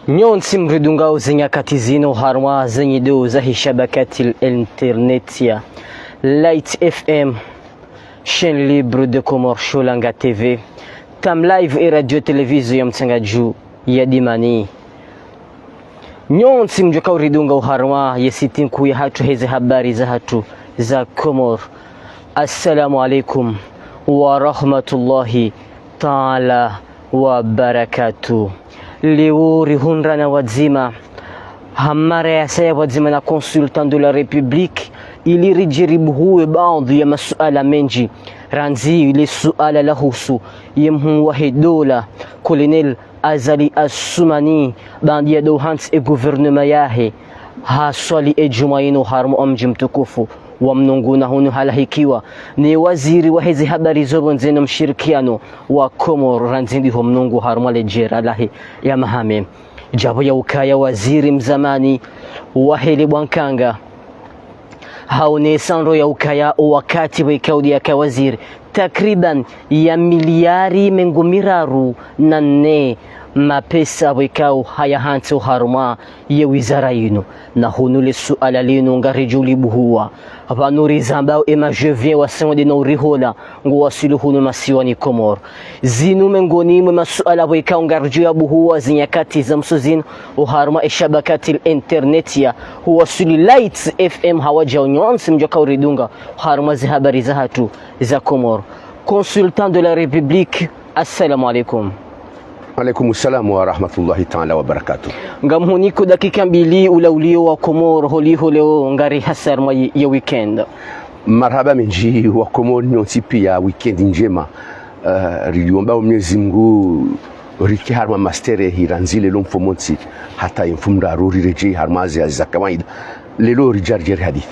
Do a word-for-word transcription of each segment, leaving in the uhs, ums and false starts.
Nyontsi mridungao ze nyakati zinu harumwa ze nyido za hishabakati la internet ya Light F M, chaîne libre de Comores, Sholanga T V, Tam Live e radio télévision ya mtsanga dju ya Dimani. Nyontsi mdjoka uridunga oharumwa ye site nkuu yahatru heze habari zahatru za Comores. Assalamu alaikum wa rahmatullahi taala wa barakatuh. Leo rihundrana wadzima, ha mara ya saya wadzima na consultant de la République, ili ridje ribuhuwe baadhwi ya masuala mendji, randzi le suala lahusu ye mhuu wahe dola, Colonel Azali Assoumani, baanda ya do hantsi e gouvernement yahe, haswali e djumwa inu harumwa omdji mtukufu wa Mnungu, na hunu halahikiwa ne waziri waheze habari zo pvondze no mshirikiano wa Comores, randzi ndiho Mnungu, harumwa le jera lahe ya Mahame. Djapvo ya ukaya waziri mzamani wahe le bwankanga haonesa ndro ya ukaya o wakati pvwekao de yaka waziri, takriban ya miliari mengo miraru na nne mapesa pvwekao haya hantsi oharumwa ye wizara yinu. Na hunu le suala linu ngaridjo libuhuwa. Pvanu rizambao e ma je viens wa sengo de no urihola, ngo waswili hunu masiwani Comores. Zinu mengoni mwe masuala pvwekao ngaridjo yabuhuwa ze nyakati za mso zinu, oharumwa e shabakati la internet ya huwaswili Light F M, hawadjau nyontsi mdjoka uridunga oharumwa ze habari zahatru za Comores. Consultant de la République, assalamu alaikum. Alaikum salam wa rahmatullahi taala wa barakatuh. Ngamhuniko dakika mbili ula ulio wa Comores holiho leo ngari hasarma ye weekend. Marahaba mendji wa Comores nyontsi pia, weekend ndjema. Eh, riliomba o Mwenyezi Mungu rike harumwa masterehi randzi leo mfumontsi hata ye mfumoraru riredjei harumwa ze hazi za kawaida. Leo ridja ridje rihadisi.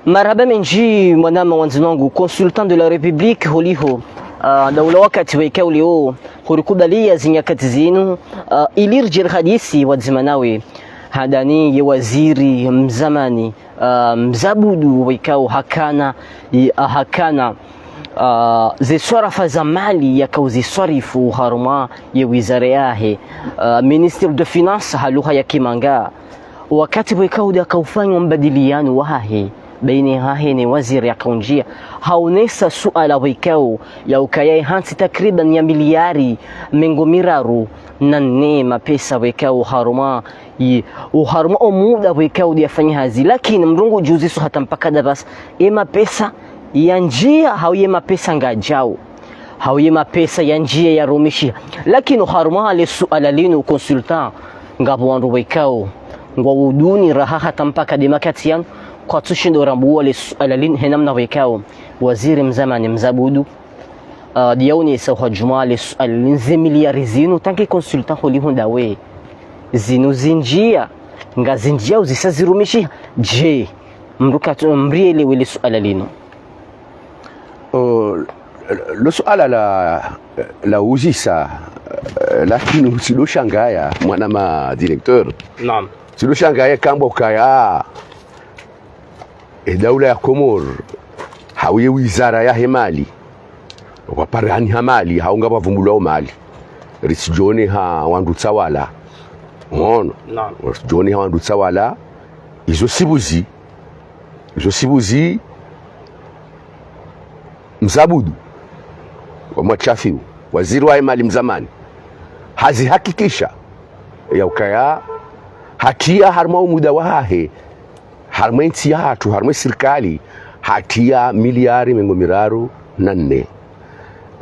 Marahaba mendji mwanama wandzani wangu, consultant de la République holiho, ah, daula wakati pvwekao leo hurikubalia ze nyakati zinu, ah, ili ridje rihadisi wadzima nawe. Handani ye waziri mzamani, ah, mzabudu pvwekao hakana, i-, ah, hakana, ah, ze swarafa za mali yakao ziswarifu harumwa ye wizara yahe, ah, ministre de finance ha lugha ya kimanga. Wakati pvwekao de yaka ufanya mbadiliano wahahe, baina hahe ne waziri yaka undjia, haonesa suala pvwekao ya ukaya ye hantsi takriban ya miliari mengo miraru na nne mapesa pvwekao harumwa ye, oharumwa omuda pvwekao de yafanya hazi. Lakini mdru ngudjuziso hata mpaka dapvasa, e mapesa yandjia hau ye mapesa ngayadjao, hau ye mapesa yandjia yarumishiha. Lakini oharumwa le suala linu consultant, ngapvo wandru pvwekao ngwauduni raha hata mpaka de makati yanu, kwatsushindo rambuwa le suala linu he namna pvwekao waziri mzamani mzabudu, ah, de yaonesa hwa djumwa le suala linu, ze miliari zinu, tant que consultant holiho ndawe, zinu zindjia, ngazindjiao zisa zirumishiha? Je, mdru katsu-, mrielewe le suala linu. Oh, lo suala la, la uzisa, eh, lakini tsidjo shangaya, mwanama directeur. Naam. Tsidjo shangaya kamba ukaya e daula ya Comores, hau ye wizara yahe mali, waparihani ha mali, hau ngapvavumbulwao mali, ritsidjoneha wandru tsawala. Ono. Naam. Ritsidjoneha wandru tsawala, izo sibuzi, izo sibuzi, mzabudu wa mwatshafiu, waziri wahe mali mzamani, hazihakikisha ya ukaya hatria harumwa omuda wahahe, harumwa entsi yahatru, harumwa esirikali, hatria miliari mengo miraru na nne.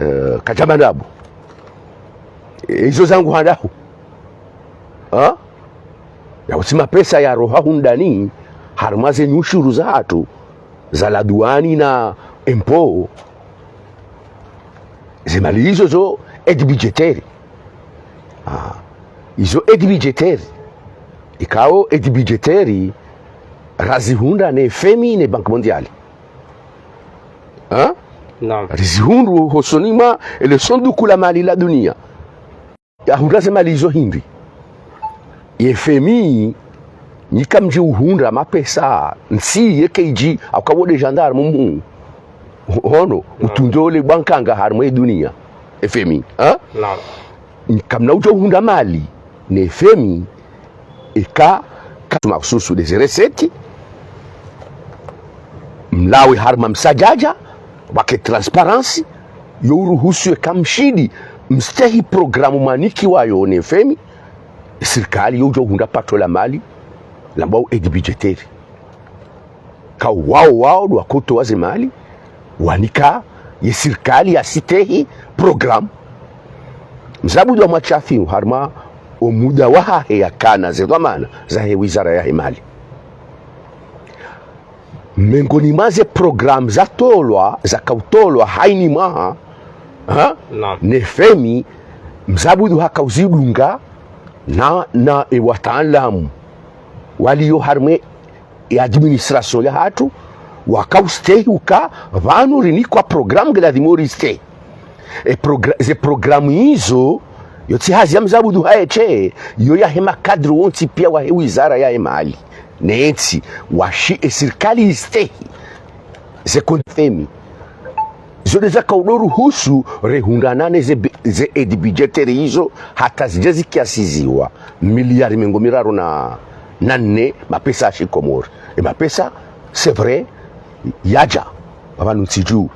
Eh, kadjamba ndrabo. Eh, izo zangu handahu. Ha? Yautsi mapesa yaroha hundani, harumwa ze nyushuru zahatru, za la douane na impôt. Ze mali izo zo aide budgétaire. Ah, izo aide budgétaire. Ikao aide budgétaire, razihundra ne F M I ne Banque Mondiale. Ha? Naam. Rizihundru hosoni mwa ele sanduku la mali la dunia. Yahundra ze mali izo hindri? Ye F M I, nyi kamdji uhundra mapesa, ntsi ye K G, akabo de gendarme mu. Ono, mtunde ole bwankanga harumwa ye dunia. F M I, ha? Naam. Kamna udjo hundra mali ne F M I, eka, ka mahususu des recettes, mlawe harumwa msadjadja, wake transparence, yo uruhusu eka mshindi, mstehi programu mwanikiwayo ne F M I, sirikali yo udjo hundra pato la mali, lambwao aide budgétaire. Ka wao wao ndo wakotowa ze mali, wanika ye sirikali yastehi programu. Mzabudi wa Mwatshafi harumwa omuda wahahe yakana ze dhwamana zahe wizara yahe mali. Mengoni mwa ze programu zatolwa, zakautolwa haini mwaha, ha? Naam. Ne F M I, mzabudi hakauzidunga na, na ewataalamu waliyo harumwa ye administration yahatru, wakaustehi uka pvanu rinikwa programu nge ladhimu ristehi. E progra-, ze programu izo, yo tsi hazi ya mzabudi haye she, yo yahe makadri wontsi pia wahe wizara yahe mali. Nentsi, washi e sirikali istehi. Ze kon-, F M I. Zo nde zakaudo ruhusu rehundrane ne ze bi-, ze aide budgétaire izo hata zidja zikiasiziwa miliari mengo miraru na, na nne mapesa ya shikomori. E mapesa, c'est vrai, yadja pvanu ntsi dju.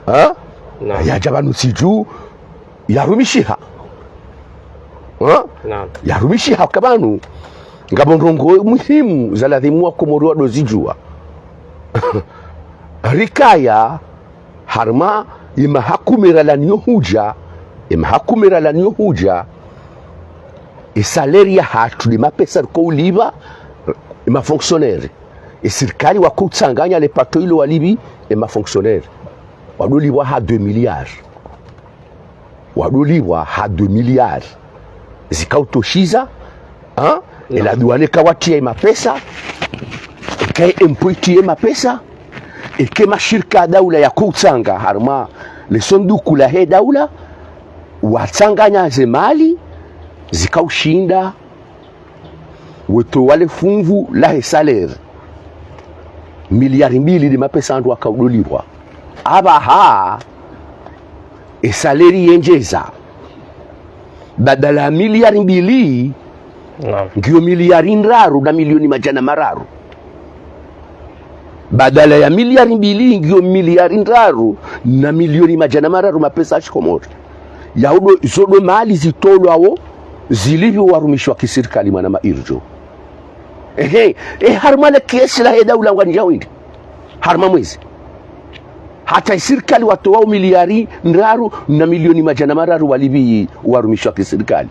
Ha? Naam. Yadja pvanu ntsi dju, yarumishiha. Ha? Naam. Yarumishiha ka pvanu. Ngapvo ndrongoo muhimu za ladhimu wakomori wado zidjuwa. Rikaya, harumwa, emaha kume ralawa niyo hudja, emaha kume ralawa niyo hudja, e salaire yahatru nde mapesa rikoulipva ema fonctionnaire. E sirikali wakoutsanganya le pato ilo walipvi ema fonctionnaire. Wadolipvwa ha deux milliards. Wadolipvwa ha deux milliards. Zikautoshiza, ha? Naam. Ela douane kawatria emapesa, eka impôt itrie emapesa, eka emashirika ya daula yakoutsanga harumwa le sanduku lahe daula, watsanganya ze mali, zikaushinda wetowa le fungu lahe salaire. Miliari mbili nde mapesa wandru wakaudolipvwa. Apvaha, e salaire yendjeza. Badala ya miliari mbili, naam, ngiyo miliari ndraru na milioni madjana mararu. Badala ya miliari mbili, ngiyo miliari ndraru na milioni madjana mararu mapesa ya shikomori. Yaudo, zodo mali zitolwawo, zilipviwe warumishi wa kisirikali mwana ma irjo. Ehe, e harumwa le kesi lahe daula ngwandjao hindri harumwa mwezi. Hata e sirikali watowa o miliari ndraru na milioni madjana mararu walipvi warumishi wa kisirikali.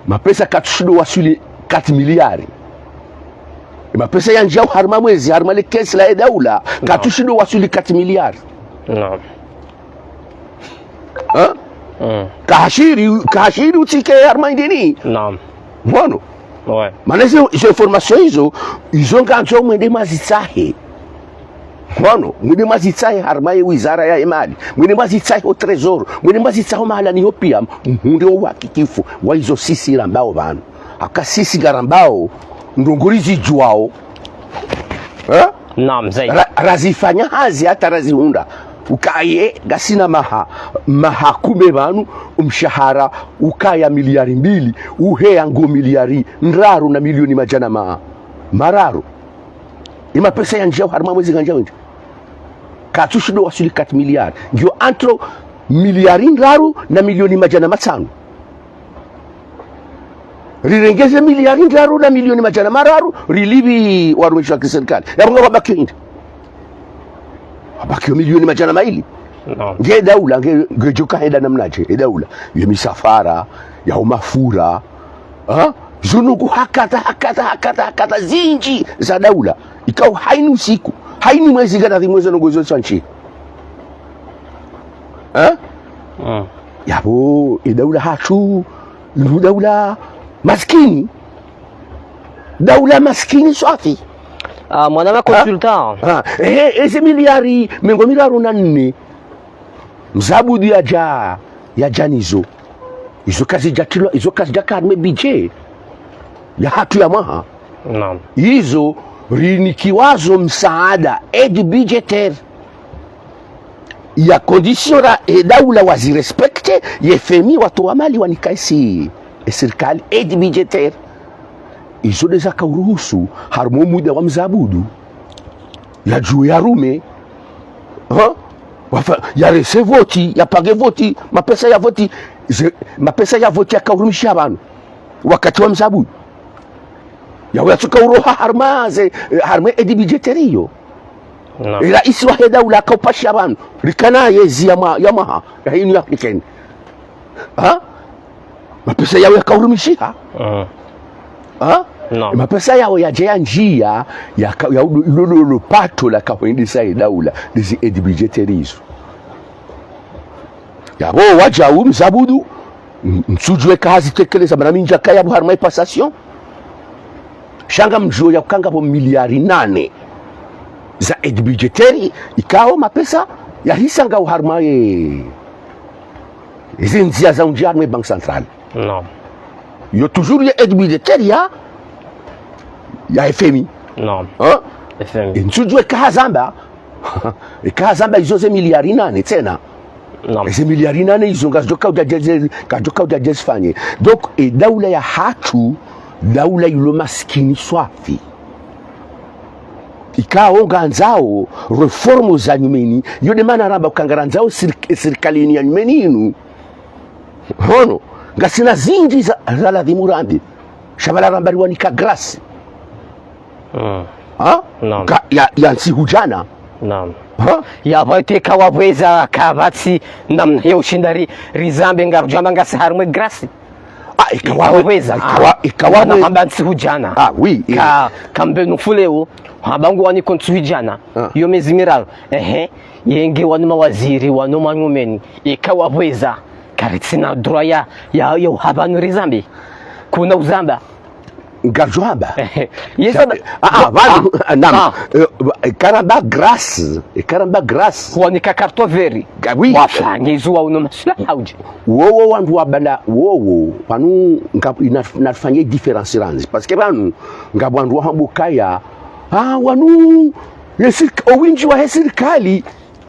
Mapesa katsushindo waswili quatre milliards. E mapesa yandjao harumwa mwezi, harumwa le kesi lahe daula, naam, katsushindo waswili quatre milliards. Naam. Ha? Mm. Kahashiri, kahashiri utsike harumwa indeni. Naam. Mwono? Ouais. Mana izo, izo information izo, izo ngandzo mwende mwazitsahe. Mwono, mwende mwazitsahe harumwa ye wizara yahe mali. Mwende mwazitsahe ho trésor. Mwende mwazitsahe ho mahala niho pia, mhundre o uhakikifu wa izo sisi rambao pvanu. Aka sisi ngarambao, ndrongoo rizidjuwao. Eh? Naam, zaidi. Ra-, razifanya hazi hata razihundra. Ukaye, ngasina maha, maha kume pvanu, mshahara, ukaya miliari mbili, uheya ngo miliari ndraru na milioni madjana ma-, mararu. Emapesa yandjao harumwa mwezi ngandjao hindri. Katsushindo waswili quatre milliards. Ngiyo entre miliari ndraru na milioni madjana matsanu. Rirenge ze miliari ndraru na milioni madjana mararu, rilipvi warumishi wa kisirikali. Yapvo ngapvo pvabaki hindri. Pvabaki yo milioni madjana maili. Naam. Nge daula, nge, ngedjo kahenda namnadje, e daula. Ye misafara, yao mafura. Ha? Zinu ngu hakata, hakata, hakata, hakata zindji za daula. Ikao haini usiku, haini mwezi ngana zimweza nongo izo santsi. Ha? Mm. Yapvo, e daula hatru, ndu daula maskini. Daula maskini swafi. Ah, mwana ma consultant. Ha? Ehe, eze miliari mengo miraru na nne. Mzabudi yadja, yadja nizo. Izo kazidjatilwa, izo kazidjaka harumwa e budget yahatru ya mwaha. Naam. Izo rinikiwazo msaada, aide budgétaire. ya condition ra e daula wazi respecter, ye F M I watowa mali wanika esi, e sirikali, aide budgétaire. Izo nde zaka uruhusu, harumwa o muda wa mzabudu, ya djuwe ya rume, ha? Wafa, ya rese voti, ya page voti, mapesa ya voti, ze, mapesa ya voti yaka urumishiha pvanu, wakati wa mzabudu. Yawe yatsuka uroha harumwa ze, eh, harumwa aide budgétaire iyo. Naam. E raisi wahe daula aka upashiha pvanu, rikana yezi ya mwa-, ya mwaha, ya hinu ya hikeni. Ha? Mapesa yawe yaka urumishiha. Mm. Ha? Naam. Mapesa yawe yadja ya ndjia, yaka, ya udu-, lo, lo, lo pato laka hwendesa e daula, ndezi aide budgétaire izo. Yapvo wadja u mzabudu, m-, mtsudjuwe ka hazitekeleza, mana mi ndjakaya pvo harumwa e passation. Sha ngamdjuo ya uka ngapvo miliari nane za aide budgétaire, ikao mapesa yahisa ngao harumwa ye, ezi ndzia za undjia harumwa e Banque Centrale. Naam. Yo toujours ye aide budgétaire ya, ya F M I. Naam. Ha? F M I. E ntsudjuwe ka hazamba, eka hazamba izo ze miliari nane tsena. Naam. Eze miliari nane izo ngazidjoka udja djezi, ngazidjoka udja djezi fanye. Donc, e daula yahatru, daula ilo maskini swafi. Ikao ngandzao réforme za nyumeni, yo nde mana ramba uka ngarandzao sir-, sirikali inu ya nyumeni inu. Hono, ngasina zindji za, za ladhimu rambe. Sha pvala ramba riwanika grâce. Mm. Ha? Naam. Ka, ya, ya ntsihu djana. Naam. Ha? Yapvo ite ikao pvweza kapvatsi namna ya ushinda ri, rizambe ngarudjamba ngasi harumwa e grâce. Ah, ikao pvweza, ikao, ikao pvwe- hamba ntsihu djana. Ah, oui, eh. Ka, kambe nufu leo, hamba nguwaniko ntsihu djana. Ah. Yo mezi miraru. Ehe. Yenge wanu mawaziri, wanu manyumeni. Ikao pvweza. Karitsina droit ya, ya, ya uhamba nu rizambe. Kuna uzamba. Ngadjo hamba. Ye sa-, sa-, ah, ah, pvanu, ah, naam. Ah. Eh, eka ramba grâce, eka ramba grâce. Huwanika carte verte. Ga-, oui. Wafanye izo wa uno masula hauje. Wowo wandru wabanda, wowo, pvanu, nga, ina, inafanye différence randzi. Parce que pvanu, ngapvo wandru wahamba ukaya, ah, wanu, ye sirk-, owindji wahe sirikali,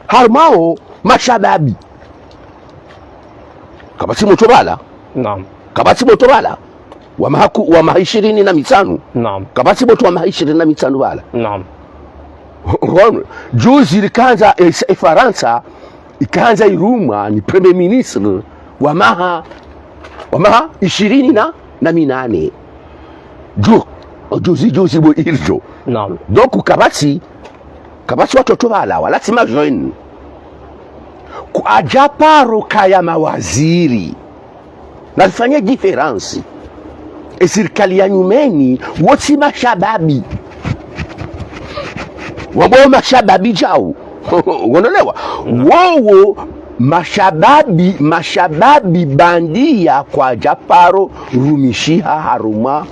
harumwao mashababi. Kapvatsi motro pvala. Naam. Kapvatsi motro pvala. Wa maha ku-, wa maha ishirini na mitsanu. Naam. Kapvatsi motro wa maha ishirini na mitsanu pvala. Naam. Ngono, juzi likandza e, e Farantsa, ikandza irumwa ni premier ministre wa maha, wa maha ishirini na, na minane. Ju-, juzi, juzi bo iljo. Naam. Donc, kapvatsi, kapvatsi watrotro pvala, wala tsi ma jeunes. Kwadja paro kaya mawaziri. Narifanye différence. E sirikali ya nyumeni, wo tsi mashababi. Wambwao mashababi djau. Ngonolewa. Wowo mashababi, mashababi bandia kwadja paro rumishiha harumwa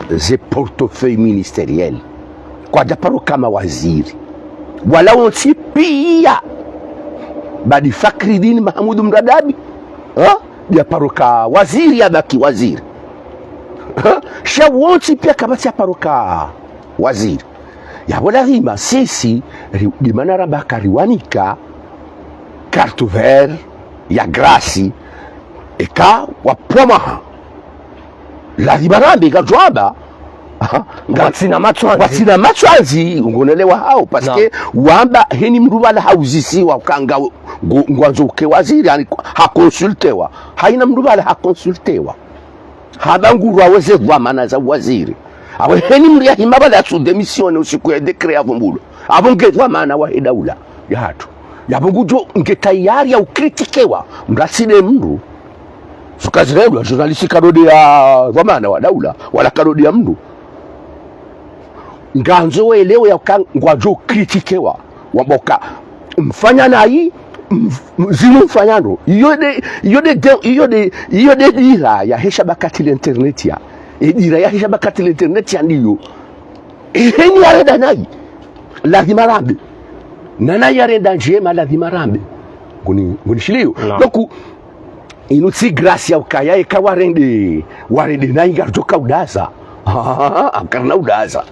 ze portefeuille ministériel. Kwadja paro ka mawaziri. Wala wontsi pia. Badi Fakridine Mahamoudou Mradabi. Ha? Dja paro ka waziri, yabaki waziri. Ha? Sha wontsi pia kapvatsi ya paro ka waziri. Yapvo lazima sisi, ri-, nde mana ramba ka riwanika carte verte ya grâce, eka wapvwa maha. Lazima rambe, ngadjo hamba. Aha, nga-, watsina matswandzi. Watsina matswandzi, ngonolewa hao, parce que wamba heni mndru pvala hauzisiwa uka nga, ngu-, ngwandzo uke waziri, yaani, ha consultewa. Haina mndru pvala ha consultewa. Hamba ngurwa weze dhwamana za waziri. Awe heni mndru yahima pvala yatsu démissionner usiku ye décret yavumbulwa. Apvo nge dhwamana wahe daula yahatru. Yapvo ngudjo nge tayari ya ukritikiwa. Mraside mndru. Suka zirendwa, journaliste karode ya dhwamana wa daula, wala karode ya mndru. Ngandzo welewe ya uka ngwadjo kritikiwa. Wamboka mfanya nayi, mf-, zinu mfanya ndo. Iyo nde, iyo nde, iyo nde, iyo nde dira yahe shabakati la internet ya. E dira yahe shabakati la internet ya ndiyo. Eheni yarenda nayi. Lazima rambe. Na nayi yarenda ndjema lazima rambe. Nguni, ngunishiliyo. Naam. Donc, inu tsi grâce ya ukaya eka warende, warende nayi ngaridjoka udaza. Karina udaza.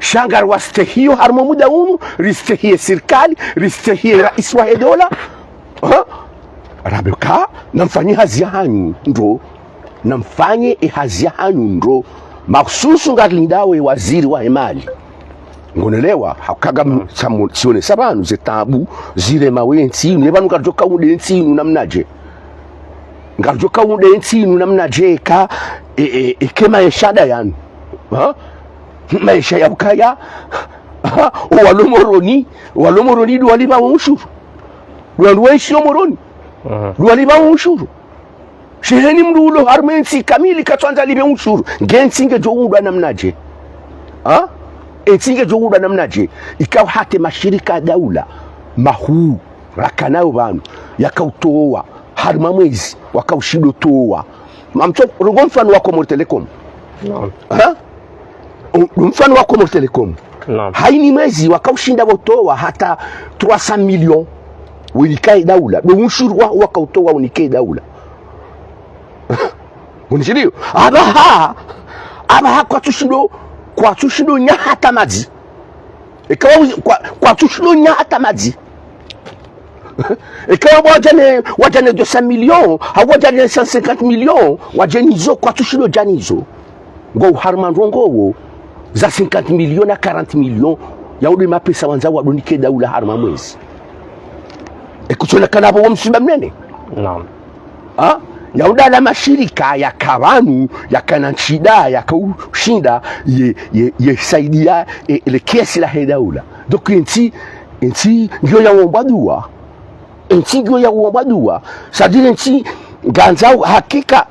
Sha ngariwastehiyo harumwa muda unu, ristehiye sirikali, ristehiye raisi wahe daula. Ha? Rambe ka, namfanye hazi yahanyu ndro. Namfanye ye hazi yahanyu ndro. Mahususu ngarilindao ye waziri wahe mali. Ngonelewa, hauka ngam-, samu-, sionesa pvanu ze taabu zirema ye ntsi inu, ye pvanu ngaridjo kaunde ye ntsi inu namnadje. Ngaridjo kaunde ye ntsi inu namnadje ka, e, e, e, ke maesha nda yanu. Ha? Maesha ya ukaya, ha? O walo Moroni, walo Moroni ndo walipvao ushuru. Ndo wandru waishio Moroni. Mhm. Ndo walipvao ushuru. Sheheni mndru ulo harumwa ye ntsi kamili katsuandza alipve ushuru. Nge ntsi ngedjo undwa namnadje? Ha? Ye ntsi ngedjo undwa namnadje? Ikao hata ye mashirika ya daula, mahuu, rakanayo pvanu, yakautowa, harumwa mwezi, wakaushindo towa. Mamtso, rongoa mfano wa Comores Telecom. Naam. Ha? U-, mfano wa Comores Telecom. Naam. Hayina mwezi wakaushinda wotowa hata trois cents millions. Wonike ye daula. Ndo ushuru wa-, wakautowa wonike ye daula. Unishiliyo? Apvaha, apvaha kwatsushindo, kwatsushindo nya hata madzi. Eka wa-, kwa-, kwatsushindo nya hata madzi. Eka wa-, wadja ne, wadja ne deux cents millions, hau wadja ne cent cinquante millions, wadje nizo, kwatsushindo dja nizo. Ngo harumwa ndrongoo za cinquante millions na quarante millions, yao nde mapesa wandzao wadonike daula harumwa mwezi. Eka utsona kana pvo wo msiba mnene. Naam. Ha? Yao nda la mashirika yaka pvanu, yakana nshida, yakaushinda, ye, ye, ye saidia, e, le kesi lahe daula. Donc, ye ntsi, ye ntsi ngiyo yaombwa dua. Ye ntsi ngiyo yaombwa dua. C'est-à-dire ye ntsi ngandzao hakika,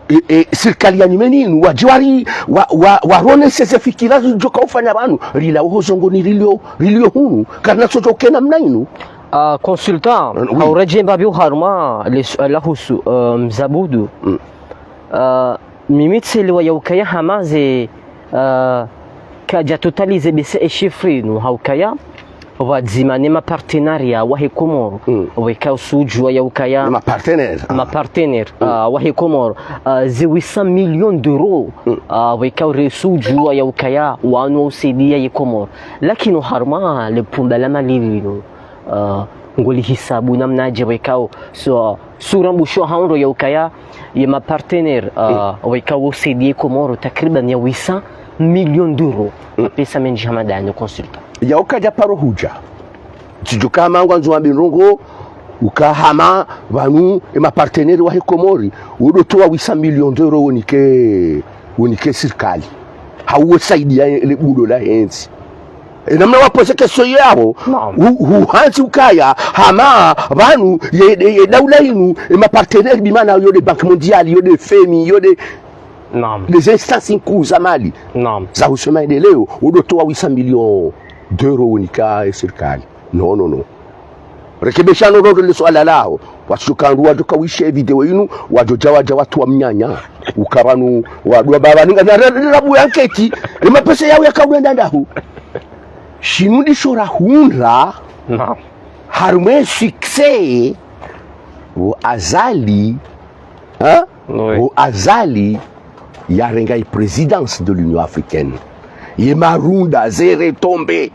e, e, sirikali ya nyumeni inu, wadje wari, wa, wa, waronese ze fikira zidjo kaufanya pvanu, rilawe ho zongoni rilio, rilio hunu, karina sodjo kena mna inu. Ah, consultant, oui. Hauredjei mbapvi oharumwa, le su-, lahusu, euh, mzabudu. Mm. Ah, mimi tselewa ya ukaya hama ze, ah, kadja totaliser bese ye chiffre inu, ha ukaya, pvwadzima ne ma partenariat wahe Komoro. Mm. Weka usudjua ya ukaya. Ne ma partenaire. Ma partenaire, ah, wahe Komoro. Ah, ze huit cents millions d'euros. Mm. Ah, weka ure usudjua ya ukaya, wanu usaidia ye Komoro. Lakini oharumwa le pumba la mali linu, ah, ngolihisabu namnadje wekao. So, sura mbusho haondo ya ukaya, ye ma partenaire, ah, wekao usaidia ye Komoro takriban ya huit cents millions d'euros. Mm. Mapesa mendji hama ndani, consultant. Ya ukaya paro hudja. Tsidjo kama ngwandzo wambe ndrongoo, uka hama pvanu ye ma partenaire wahe Komori, wodo towa huit cents millions d'euros wonike, wonike sirikali. Hau wosaidia le budo lahe ntsi. E namna wa poser question yapvo, naam, hu-, huhantsi ukaya, hama, pvanu, ye, ye, ye daula inu, ye ma partenaire bimana yo nde Banque Mondiale, yo nde FMI, yo nde, naam, nde ze instances nkuu za mali. Naam. Za husema ye ndeleo, wodo towa huit cents millions d'euros wonika ye sirikali. Non, non, non. Rekebesha no rondo le swala laho. Watsukandru wadjo kawishe video inu, wadjo dja wadja watowa mnyanya. Uka pvanu, wadua baba ninga, na, na, na, rabu ya nketi, ye mapesa yao yakaudenda ndahu. Shinu ndisho rahundra, naam, harumwa ye succès, wo Azali, ha? Oui. Wo Azali, yarenga ye présidence de l'Union africaine. Ye marunda, ze retombées,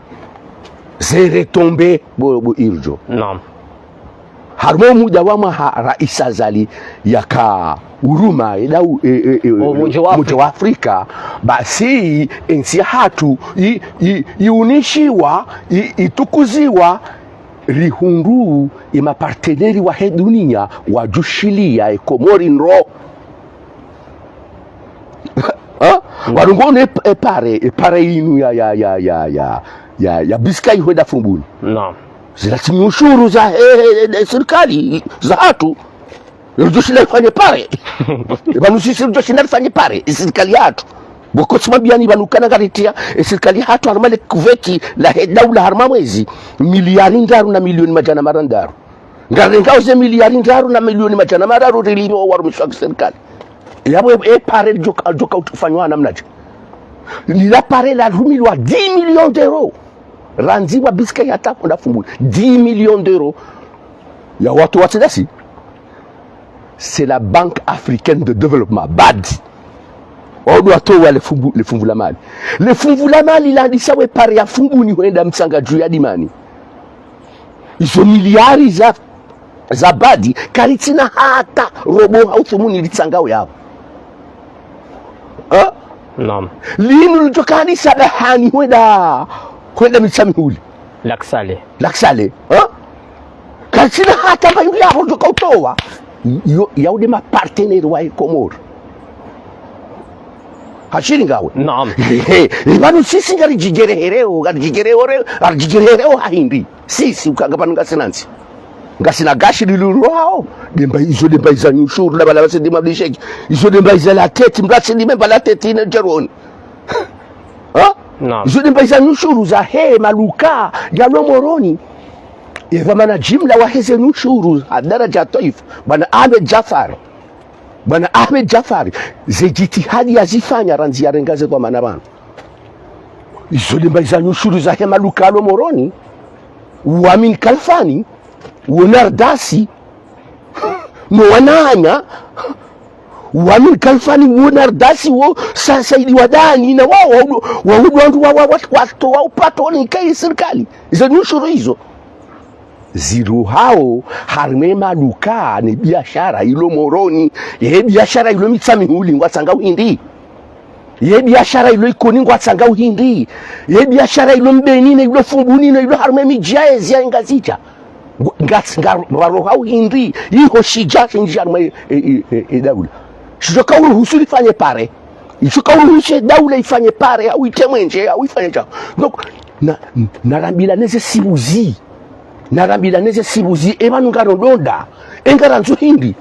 ze retombées, bo, bo irjo. Naam. Harumwa muda wa mwaha Raisi Azali yaka huruma, e, dau, e, e, e, Umoja wa Umoja wa Afrika, basi, ye ntsi yahatru, i, i, iunishiwa, i, itukuziwa, rihundru, ye ma partenaire wahe dunia, wadjushilia, ye Komori ndro. Ha? Mm. Warungo ne p-, ye pare, ye pare inu ya, ya, ya Biscay hwenda Fumbuni. Naam. Zila tini ushuru za, he, he, he, sirikali, zahatru. Ridjoshinda rifanye pare. Pvanu sisi ridjoshinda rifanye pare, ye sirikali yahatru. Boko tsi mabiyani pvanu kana ngaritia, ye sirikali yahatru harumwa le kuveti lahe daula harumwa mwezi, miliari ndraru na milioni madjana mararu. Ngarengao ze miliari ndraru na milioni madjana mararu rilipvo warumishi wa kisirikali. Yapvo ye, ye pare lidjo ka, lidjo ka ufanywa namnadje? Lila pare larumilwa dix millions d'euros. Randzi wa Biscay hata hwenda Fumbuni. Dix millions d'euros. Ya wandru wa tsidasi. C'est la Banque Africaine de Développement, BAD. Odo watowa le fungu, le fungu la mali. Le fungu la mali landisa we pare ya Fumbuni hwenda Mtsangadju ya Dimani. Izo miliari za, za badi, karitsina hata robo hau thumuni litsangao yapvo. Ha? Naam. Linu litoka hadi Sabahani hwenda, hwenda Mitsamihuli. Lac Salé. Lac Salé. Ha? Karitsina hata mba yuli yapvo ndoka utowa. Yo, yaude ma partenaire wa Komori. Hashiri ngawe. Naam. He, he, he, pvanu sisi ngaridjigerehereo, ngaridjigerehereo, ngaridjigerehereo ha hindri. Sisi uka nga pvanu ngasina ntsi. Ngasina gashi lilulwao. Demba izo demba iza nyushuru, la bala basi dima bisheki. Izo demba iza la tête, mbasi dima ba la tête ina jaroni. Ha? Naam. Izo demba iza nyushuru za he maluka ya lo Moroni. Eva mana jimla wa heze nyushuru, ha daraja twaifa. Bwana Ahmed Jafar. Bwana Ahmed Jafar, ze jitihadi yazifanya randzi yarenga ze dhwamana pvanu. Izo demba iza nyushuru za he maluka ya lo Moroni, wa Amin Kalfani, wo Nardasi, no wananya, wa Amin Kalfani, wo Nardasi, wo Sa-, Saidi Wadani, na wao, wao, wao, wao, wao, wao, wao, wao, wao, upato ni kai sirikali. Izo nyushuru izo. Ziruhao harimwa ye maduka ne biashara ilo Moroni, ye biashara ilo Mitsamihuli ngwatsanga uhindri. Ye biashara ilo Ikoni ngwatsanga uhindri. Ye biashara ilo Mbeni ne ilo Fumbuni ne ilo harimwa ye midji ya ezi ya Ngazidja. Ngwa-, ngats-, nga-, ngwaroha uhindri. Iho shidja shindji harimwa ye, e, e, e, e daula. Shidjo ka uruhusu lifanye pare. Isho ka uruhusu ye daula ifanye pare, au itemwe ndje, au ifanye dja. Donc, na, narambilane ze sibuzi. Narambilane ze sibuzi, eba nunga rodonda. Enga randzu hindri.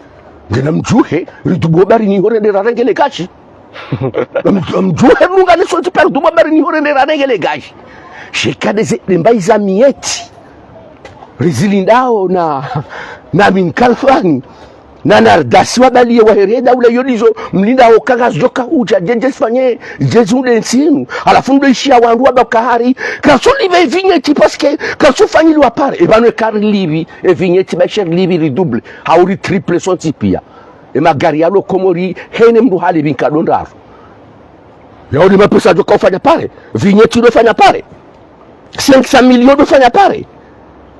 Ngena mdjuhe, ridubu baharini ho rende rarenge le gashi. Mdjuhe nunga ne sontsi pia ridubu baharini ho rende rarenge le gashi. Sheka de ze, demba iza miyeti. Rizilindao na, na Amin Kalfani. Na Nardasi wabaliye wahere daula iyo ndizo mlindao ka ngazidjo ka udja dje dje zifanye dje ziunde ntsi inu. Halafu ndo ishiya wandru wabakahari. Kartsu livre e vignette parce que kartsu fanyiliwa pare. E pvanu eka rilivi e vignette ba ishe rilivi ridouble. Hau ritriple sontsi pia. E magari yalo Komori hene mndru halivi nkado ndraru. Yao nde mapesa yadjo ka ufanya pare. Vignette ndo fanya pare. Cinq cents millions ndo fanya pare.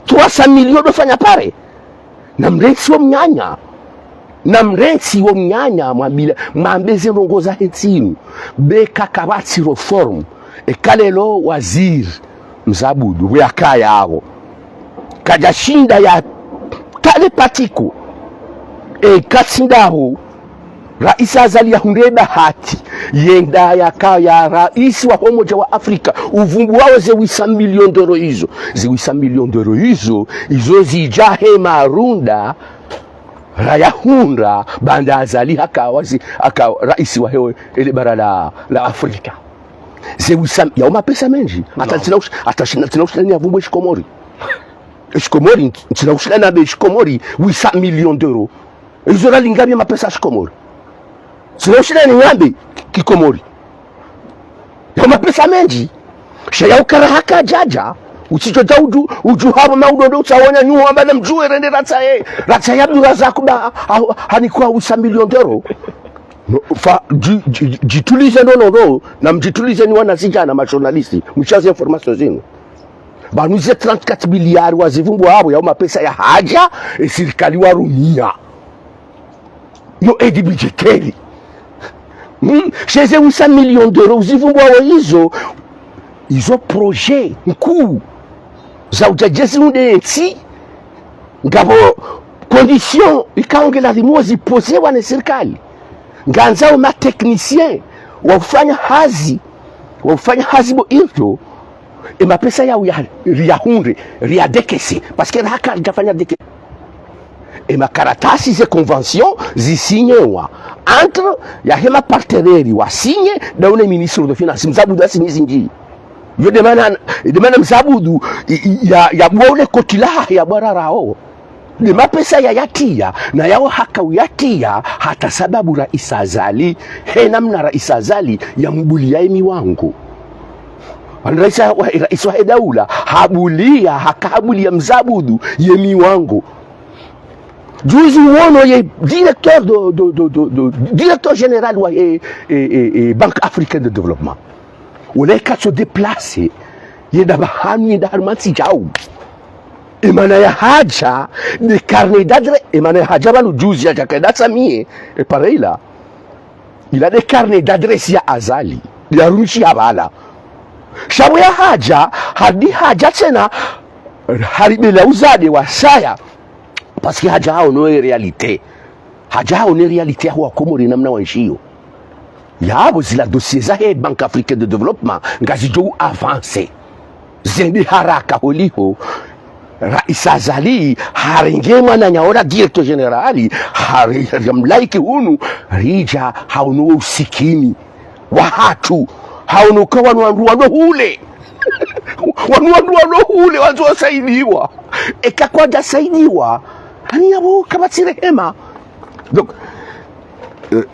Trois cents millions ndo fanya pare. Na mrentsi wo mnyanya. Na mrentsi wo mnyanya mwambile, mwambe ze ndrongo za he ntsi inu. Beka kapvatsi réforme. Eka leo waziri Mzabudu, we akaya aho. Kadja shinda ya kale patiko. Eka tsi ndaho. Raisi Azali yahundre bahati, yenda yakaya raisi wa Umoja wa Afrika, uvumbuwao ze huit cents millions d'euros izo. Ze huit cents millions d'euros izo, izo zidja he marunda, rayahundra, baanda Azali haka wazi, haka raisi wa hewe, ele bara la, la Afrika. Ze huit cents, yao mapesa mendji. Hata tsina ush-, hata shina, tsina ushindani ya vumbu Shikomori. Shikomori, tsina ushindani ya be Shikomori, huit cents millions d'euros. Izo rali ngapvi mapesa Shikomori. Tsina ushindani ya be Kikomori. Yao mapesa mendji. Sha yao kara haka djadja. Utsidjo dja udju, udju hapvo maudondo utsawonya nyuho amba na mdjuwe rende ratsaye. Ratsaye Abdurazaku ba, ha, ha, hanikwa huit cents millions d'euros. No, fa, dji-, dji-, djitulize no, no, no. Na mdjitulize nyi wanazidjana ma journalistes. Mshazi informations zinu. Pvanu ze trente-quatre milliards wazivumbuwa hapvo yao mapesa ya hadja, e sirikali warumia. Yo aide budgétaire. Hmm? Sha ze huit cents millions d'euros uzivumbuwao izo, izo projet nkuu za udja dje ziunde ntsi, ngapvo conditions ikao nge lazimu ziposewa ne sirikali. Ngandzao ma techniciens wa ufanya hazi, wa ufanya hazi bo irto, e mapesa yao ya, riyahundre, riyadekese, parce que rahaka ridjafanya deke. E makaratasi ze conventions zisinyewa entre yahe ma partenaires wasinye, daula ministre de finances, Mzabudu asinye zindji. Yo demana, demana Mzabudu, i, i, ya, ya bwa ule koti lahahe ya bwa rarao. Nde mapesa ya yatiya, na yao haka uyatiya, hata sababu raisi Azali, he namna raisi Azali, ya mbuliya ye miwango. Wani raisi wa, raisi wa he daula, habuliya, haka habuliya Mzabudu, ye miwango. Juzi wono ye directeur de, de, de, de, de, directeur général wa, eh, eh, eh, eh, Banque Africaine de Développement. Wala katso déplacer, yenda pvahanu, yenda harumwa ntsi djau. Emana ya hadja, nde carnet d'adresse, emana ya hadja pvanu juzi yadja kaenda samie, e pareil là. Il a des carnets d'adresse ya Azali. Yarumishi ya pvala. Sha pvo ya hadja, hadi hadja tsena, haribela uzade wasaya. Parce que hadja haono e réalité. Hadja haono e réalité ya ho Wakomori namna wanshiyo. Yapvo zila dossier zahe Banque Africaine de Développement, ngazidjo avancer. Zende haraka holiho, Rais Azali, harenge mwananya ola directeur général, hari-, harimlaiki hunu, ridja haono usikini wahatru, haono ka wanu wandru walo hule. Wanu wandru walo hule, wandzo wasaidiwa. Eka kwadja saidiwa, hani yapvo kapvatsi rehema. Donc, euh,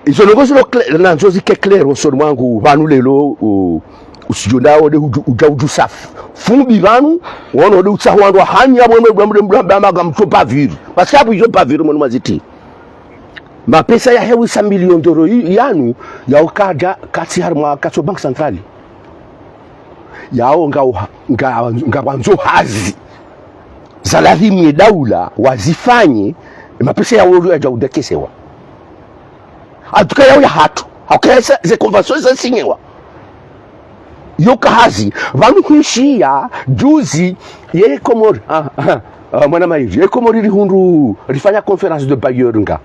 izo ndrongoo zilo clé-, nandzo zike clair hosoni mwangu, pvanu lelo, u-, usidjo ndao nde udju-, udja udju safi. Fumbi pvanu, wono nde utsaho wandru wahanyi yapvo, mwe, mwe, mwe, mwe, mwe, mwe, mtso paviri. Parce que yapvo izo paviri, mwe, mwe, ziti. Mapesa yahe huit cents millions d'euros yi-, yanu, yao kadja, katsi harumwa, katso Banque Centrale. Yao nga uha-, nga, nga wandzo hazi za lazimu ye daula wazifanye, e mapesa yao yadja udekesewa. En tout cas yao ya hatru. Hauka ze conventions zasinyewa. Yo ka hazi, pvanu hwishiya, juzi, ye Komori, ah, ah, ah, mwana mairi, ye Komori rihundru, rifanya conférence de bailleurs nga.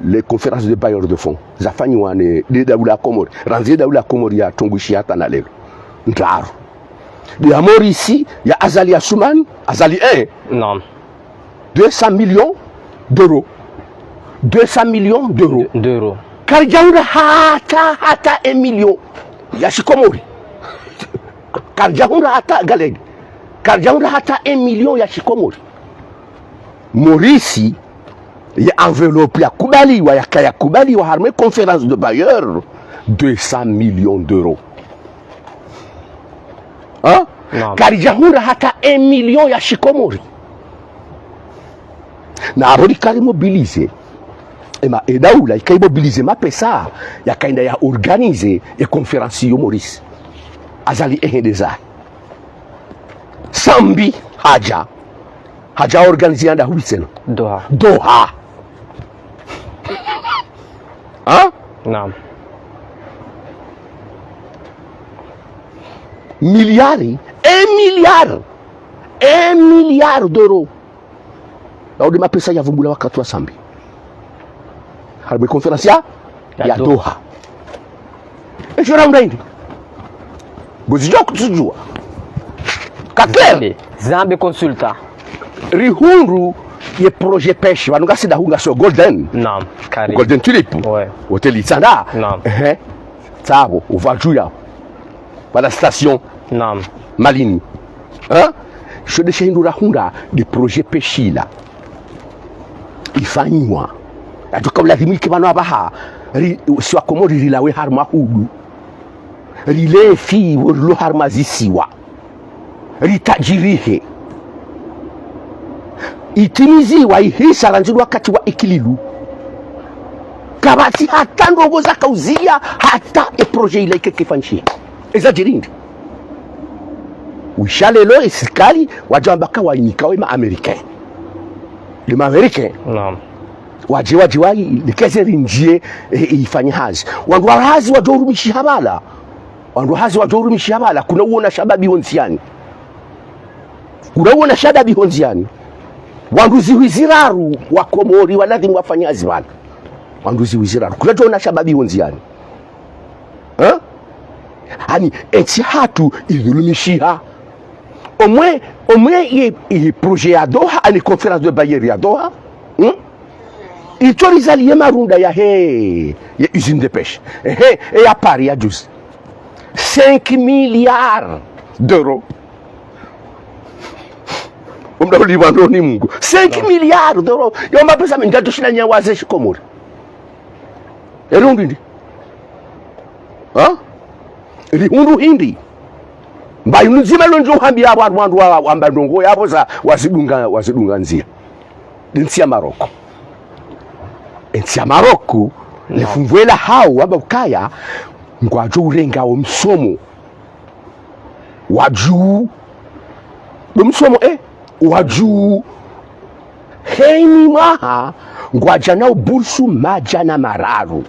Les conférences de bailleurs de fonds zafanyiwa ne, ne daula ya Komori. Randzi daula ya Komori yatrongwishi hata na lelo. Ndraru. Ya Maurice, ya Azali Assoumani, Azali un. Naam. Deux cents millions d'euros. Deux cents millions d'euros. De, d'euros. Karidjahundra hata, hata un million ya shikomori. Karidjahundra hata, galegi. Karidjahundra hata un million ya shikomori. Maurice, ye enveloppe yakubaliwa, yaka yakubaliwa harumwa conférence de bailleurs, deux cents millions d'euros. Hein? Naam. Karidjahundra hata un million ya shikomori. Na apvo rika rimobiliser, ema, e daula ika imobiliser mapesa, yakaenda ya organiser e conférence yo Maurice. Azali ehende zahe. Sambi hadja. Hadja organiser yanda hupvi tsena? Doha. Doha. Hein? Naam. Milliard, un milliard, un milliard d'euros. Yao nde mapesa yavumbula wakati wa Sambi. Harumwa e conférence ya, ya, ya Doha. Doha. Esho rahundra hindri? Ngozidjo kutsudjua. Ka clair. Zambe, zambe consultant. Rihundru ye projet pêche, pvanu ngasi daho ngasi ho Golden. Naam, kari. Golden Tulip. Ouais. Hôtel Itsandra. Naam. Ehe. Tsapvo, upvadju yapvo. Pvala station. Naam. Malini. Hein? Sho nde sha hindru rahundra nde projet pêche ila ifanyiwa. Yatsoka ulazimu ike pvanu apvaha, ri-, si Wakomori rilawe harumwa hudu. Rilefi wo rilo harumwa zisiwa. Ritadjirihe. Itimiziwa ihisa randzi wakati wa Ikililu. Kapvatsi hata ndrongoo zakauzia hata e projet ila ike kifanyishiha. Eza djiri hindri? Wisha lelo e sirikali wadjamba ka wainika we ma Américains. Le ma Américains. Naam. Wadje, wadje, wayi, likeze rindjie, e, e, ifanye hazi. Wandru wa hazi wadjo urumishiha pvala. Wandru wa hazi wadjo urumishiha pvala. Kuna uona shababi ho ndziani. Kuna uona shababi ho ndziani. Wandru zihwi ziraru Wakomori walazimu wafanye hazi pvala. Wandru zihwi ziraru. Kuna djo ona shababi ho ndziani. Hein? Ani, entsi hatru idhulumishiha. Omwe, omwe ye, ye projet ya Doha, ani conférence de bailleurs ya Doha. Hmm? Itso rizali ye marunda yahe, ye usine de pêche. Ehe, e ya Paris ya juzi. Cinq milliards d'euros. Omda ulipva ndo ni Mungu. Cinq milliards d'euros. Yo mapesa mendji ndatoshinda nyawaze shikomori. Erihundru hindri? Ha? Rihundru hindri? Mba yinu ndzima londjo uhambia wandru, wandru wa, wamba ndrongoo yapvo za wazidunga, wazidunga ndzia. Ntsi ya Maroko. Ntsi ya Maroko, no, le fumvu la hawo wamba ukaya, ngwadjo urenga wo msomo wa dju. Wo msomo, eh, wa dju. Heni mwaha, ngwadjana ubursu madjana mararu.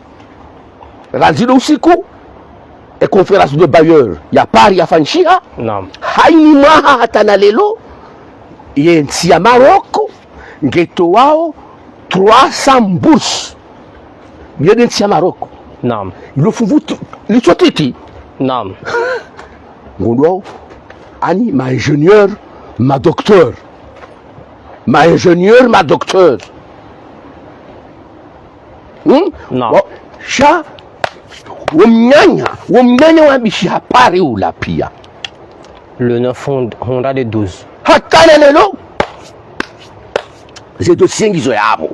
Randzi ndo usiku, e conférence de bailleurs ya Paris yafanyishiha. Naam. Hayini mwaha hata na lelo, ye ntsi ya Maroko, ngetowao trois cents bourses. Yede ntsi ya Maroko. Naam. Lo fumvu tu, litso titi. Naam. Ngondwao, ani ma ingénieur, ma docteur. Ma ingénieur, ma docteur. Hmm? Naam. Wa-, sha, wo mnyanya, wo mnyanya wa bishi ha Paris ula pia. Le neuf hundred et douze. Hata na lelo, ze dossier ngizo yapvo.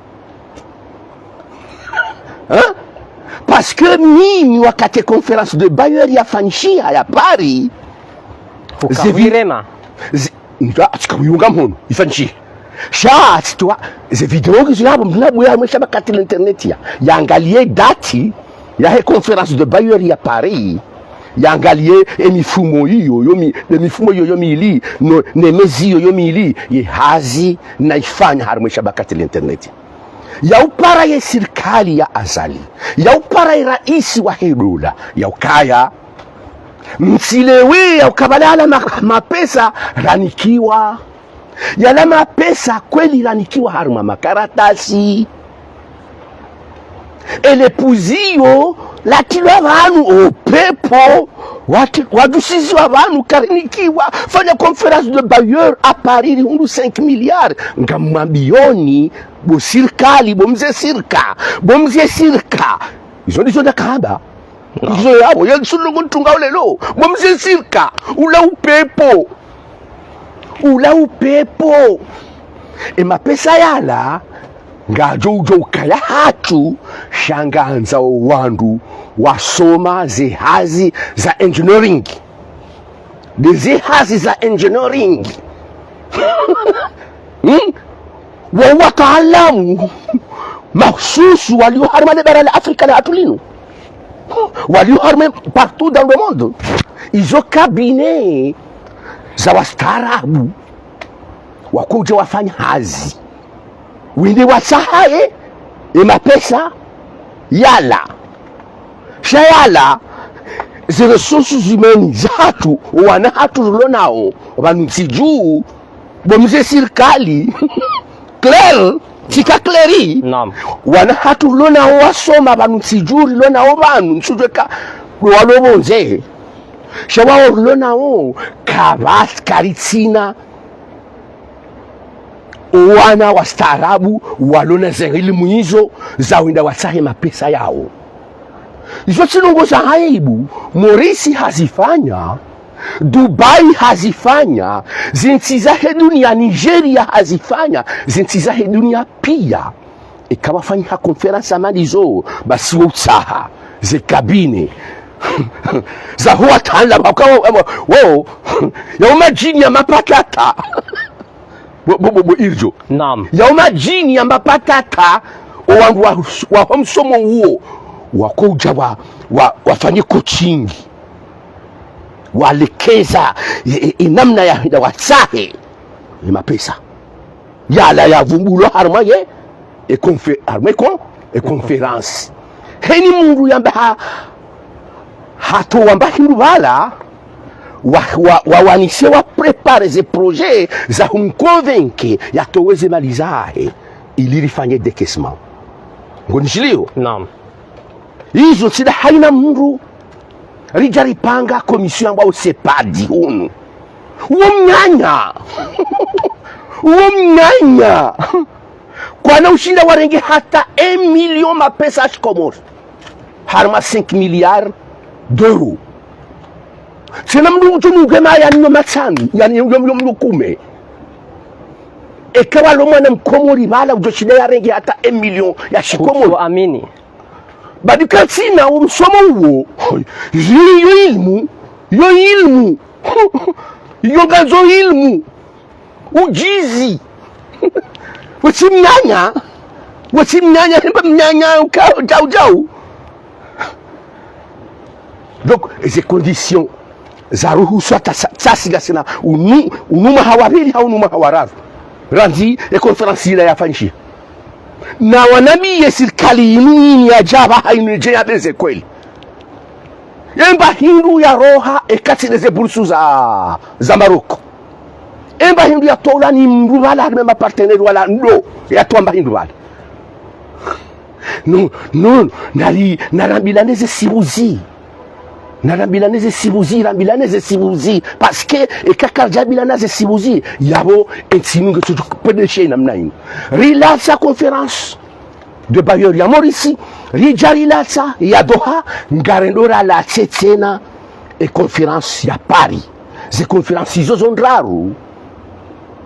Hein? Parce que mimi wakati conférence de bailleurs yafanyishiha ya Paris, ze vi-, ze-, nda, tsika uyunga mhono, ifanyishiha. Sha, tsitwa, ze vidéo ngizo yapvo, mlabu ya mwesha bakati l'internet ya. Yangaliye dati, yahe conférence de bailleurs ya Paris. Yangaliye emifumo iyo, yo mi-, emifumo iyo yo mili, no, ne mezi iyo yo mili, ye hazi nayifanya harimwa eshabakati l'internet. Yaupara ye sirikali ya Azali, yaupara ye raisi wahe dola, yaukaya, mtsilewe, yaukabala yala ma-, mapesa ranikiwa. Yala mapesa kweli ranikiwa harimwa makaratasi. Ele puzio latilwa pvanu opepvo, wati-, wadjusiziwa pvanu karinikiwa, fanya conférence de bailleurs à Paris, rihundru cinq milliards. Ngamwambioni, bo sirikali, bo mze sirika, bo mze sirika. Izo ndizo ndakahamba. Izo yapvo, yalitsulongo ntunga ulelo. Bo mze sirika, ula upepvo. Ula upepvo. Emapesa yala, ngadjo udjo ukaya hatru, sha ngandza owandru wasoma zehazi za engineering. Nde zehazi za engineering. Hmm? Wo wataalamu mahususu walio harimwa le bara la Afrika la hatru linu. Walio harimwa partout dans le monde. Izo cabinet za wastaarabu. Wakodja wafanya hazi. Wende watsahe, emapesa, yala. Sha yala, ze ressources humaines zahatru, wana hatru rilo nao, pvanu ntsi dju, bo mze sirikali, Claire, tsika Claire. Naam. Wana hatru rilo nao wasoma pvanu ntsi dju, rilo nao pvanu, ntsudjweka, walo pvondze. Sha wao rilo nao, kapvatsi karitsina. Owana wastaarabu, walo na ze ilimu izo, za wenda watsahe mapesa yao. Izo tsi ndrongo za aibu, Maurice hazifanya, Dubai hazifanya, zintsi zahe dunia, Nigeria hazifanya, zintsi zahe dunia pia. Eka pvwafanyiha conférence hama ndizo, basi wo utsaha, ze cabinet. Za huwa tanda, waka wo, wo, wo, yao madjini ya mapatata. Bo, bo, bo, bo, irjo. Naam. Yao madjini ya mapatata, owandru wa, wa, wa msomo uwo, wakodja wa, wa, wafanye coaching. Walekeza, e, e, e, namna ya, ya watsahe, e mapesa. Yala yavumbulwa harimwa ye, e confé-, harimwa e con-, e conférence. Heni mndru yamba ha, hatowa mba hindru pvala, wa, wa, wawanise wa préparer ze projet za humconvaincre yatowe ze mali zahe, ili rifanye décaissement. Ngonishilio? Naam. Izo tsi nda haina mndru. Ridja ripanga commission yambwao CEPAD hunu. Uwo mnyanya. Uwo mnyanya. Kwana ushinda warenge hata un million mapesa ya shikomori. Harimwa cinq milliards d'euros. Tsena mndru udjo nunge ma yani yo matsanu, yani yo, yo, yo, yo kume. Eka walo mwana mkomori pvala udjo shinda yarenge hata un million ya shikomori. Kutsu amini. Badi katsina wo msomo uwo. Yo, yo ilmu, yo ilmu. Yo ngazo ilmu. Ujuzi. Wetsi mnyanya, wetsi mnyanya, hemba mnyanya, ukao, jau, jau. Donc, ze conditions za ruhusu hata sa-, sasi ngasina unu, unu mwaha wa pvili, ha unu mwaha wa raru. Randzi, e conférence ila yafanyishiha. Na wanambiye sirikali inu ini yadja pvaha inu idje yabeze kweli. Emba hindru yaroha ekati neze bursu za, za Maroko. Emba hindru yatolwa ni mndru pvala harimwa ma partenaires wala ndo yatolwa mba hindru pvala. Non, non, nari, narambilane ze sibuzi. Narambilane ze sibuzi, rambilane ze sibuzi. Parce que eka karidja rambilana ze sibuzi, yapvo entsi inu ngetso djo pvendeshe namna inu. Rilatsa conférence de bailleurs ya Maurice, ridja rilatsa ya Doha, ngarendo ralatse tsena e conférence ya Paris. Ze conférence izo zo ndraru.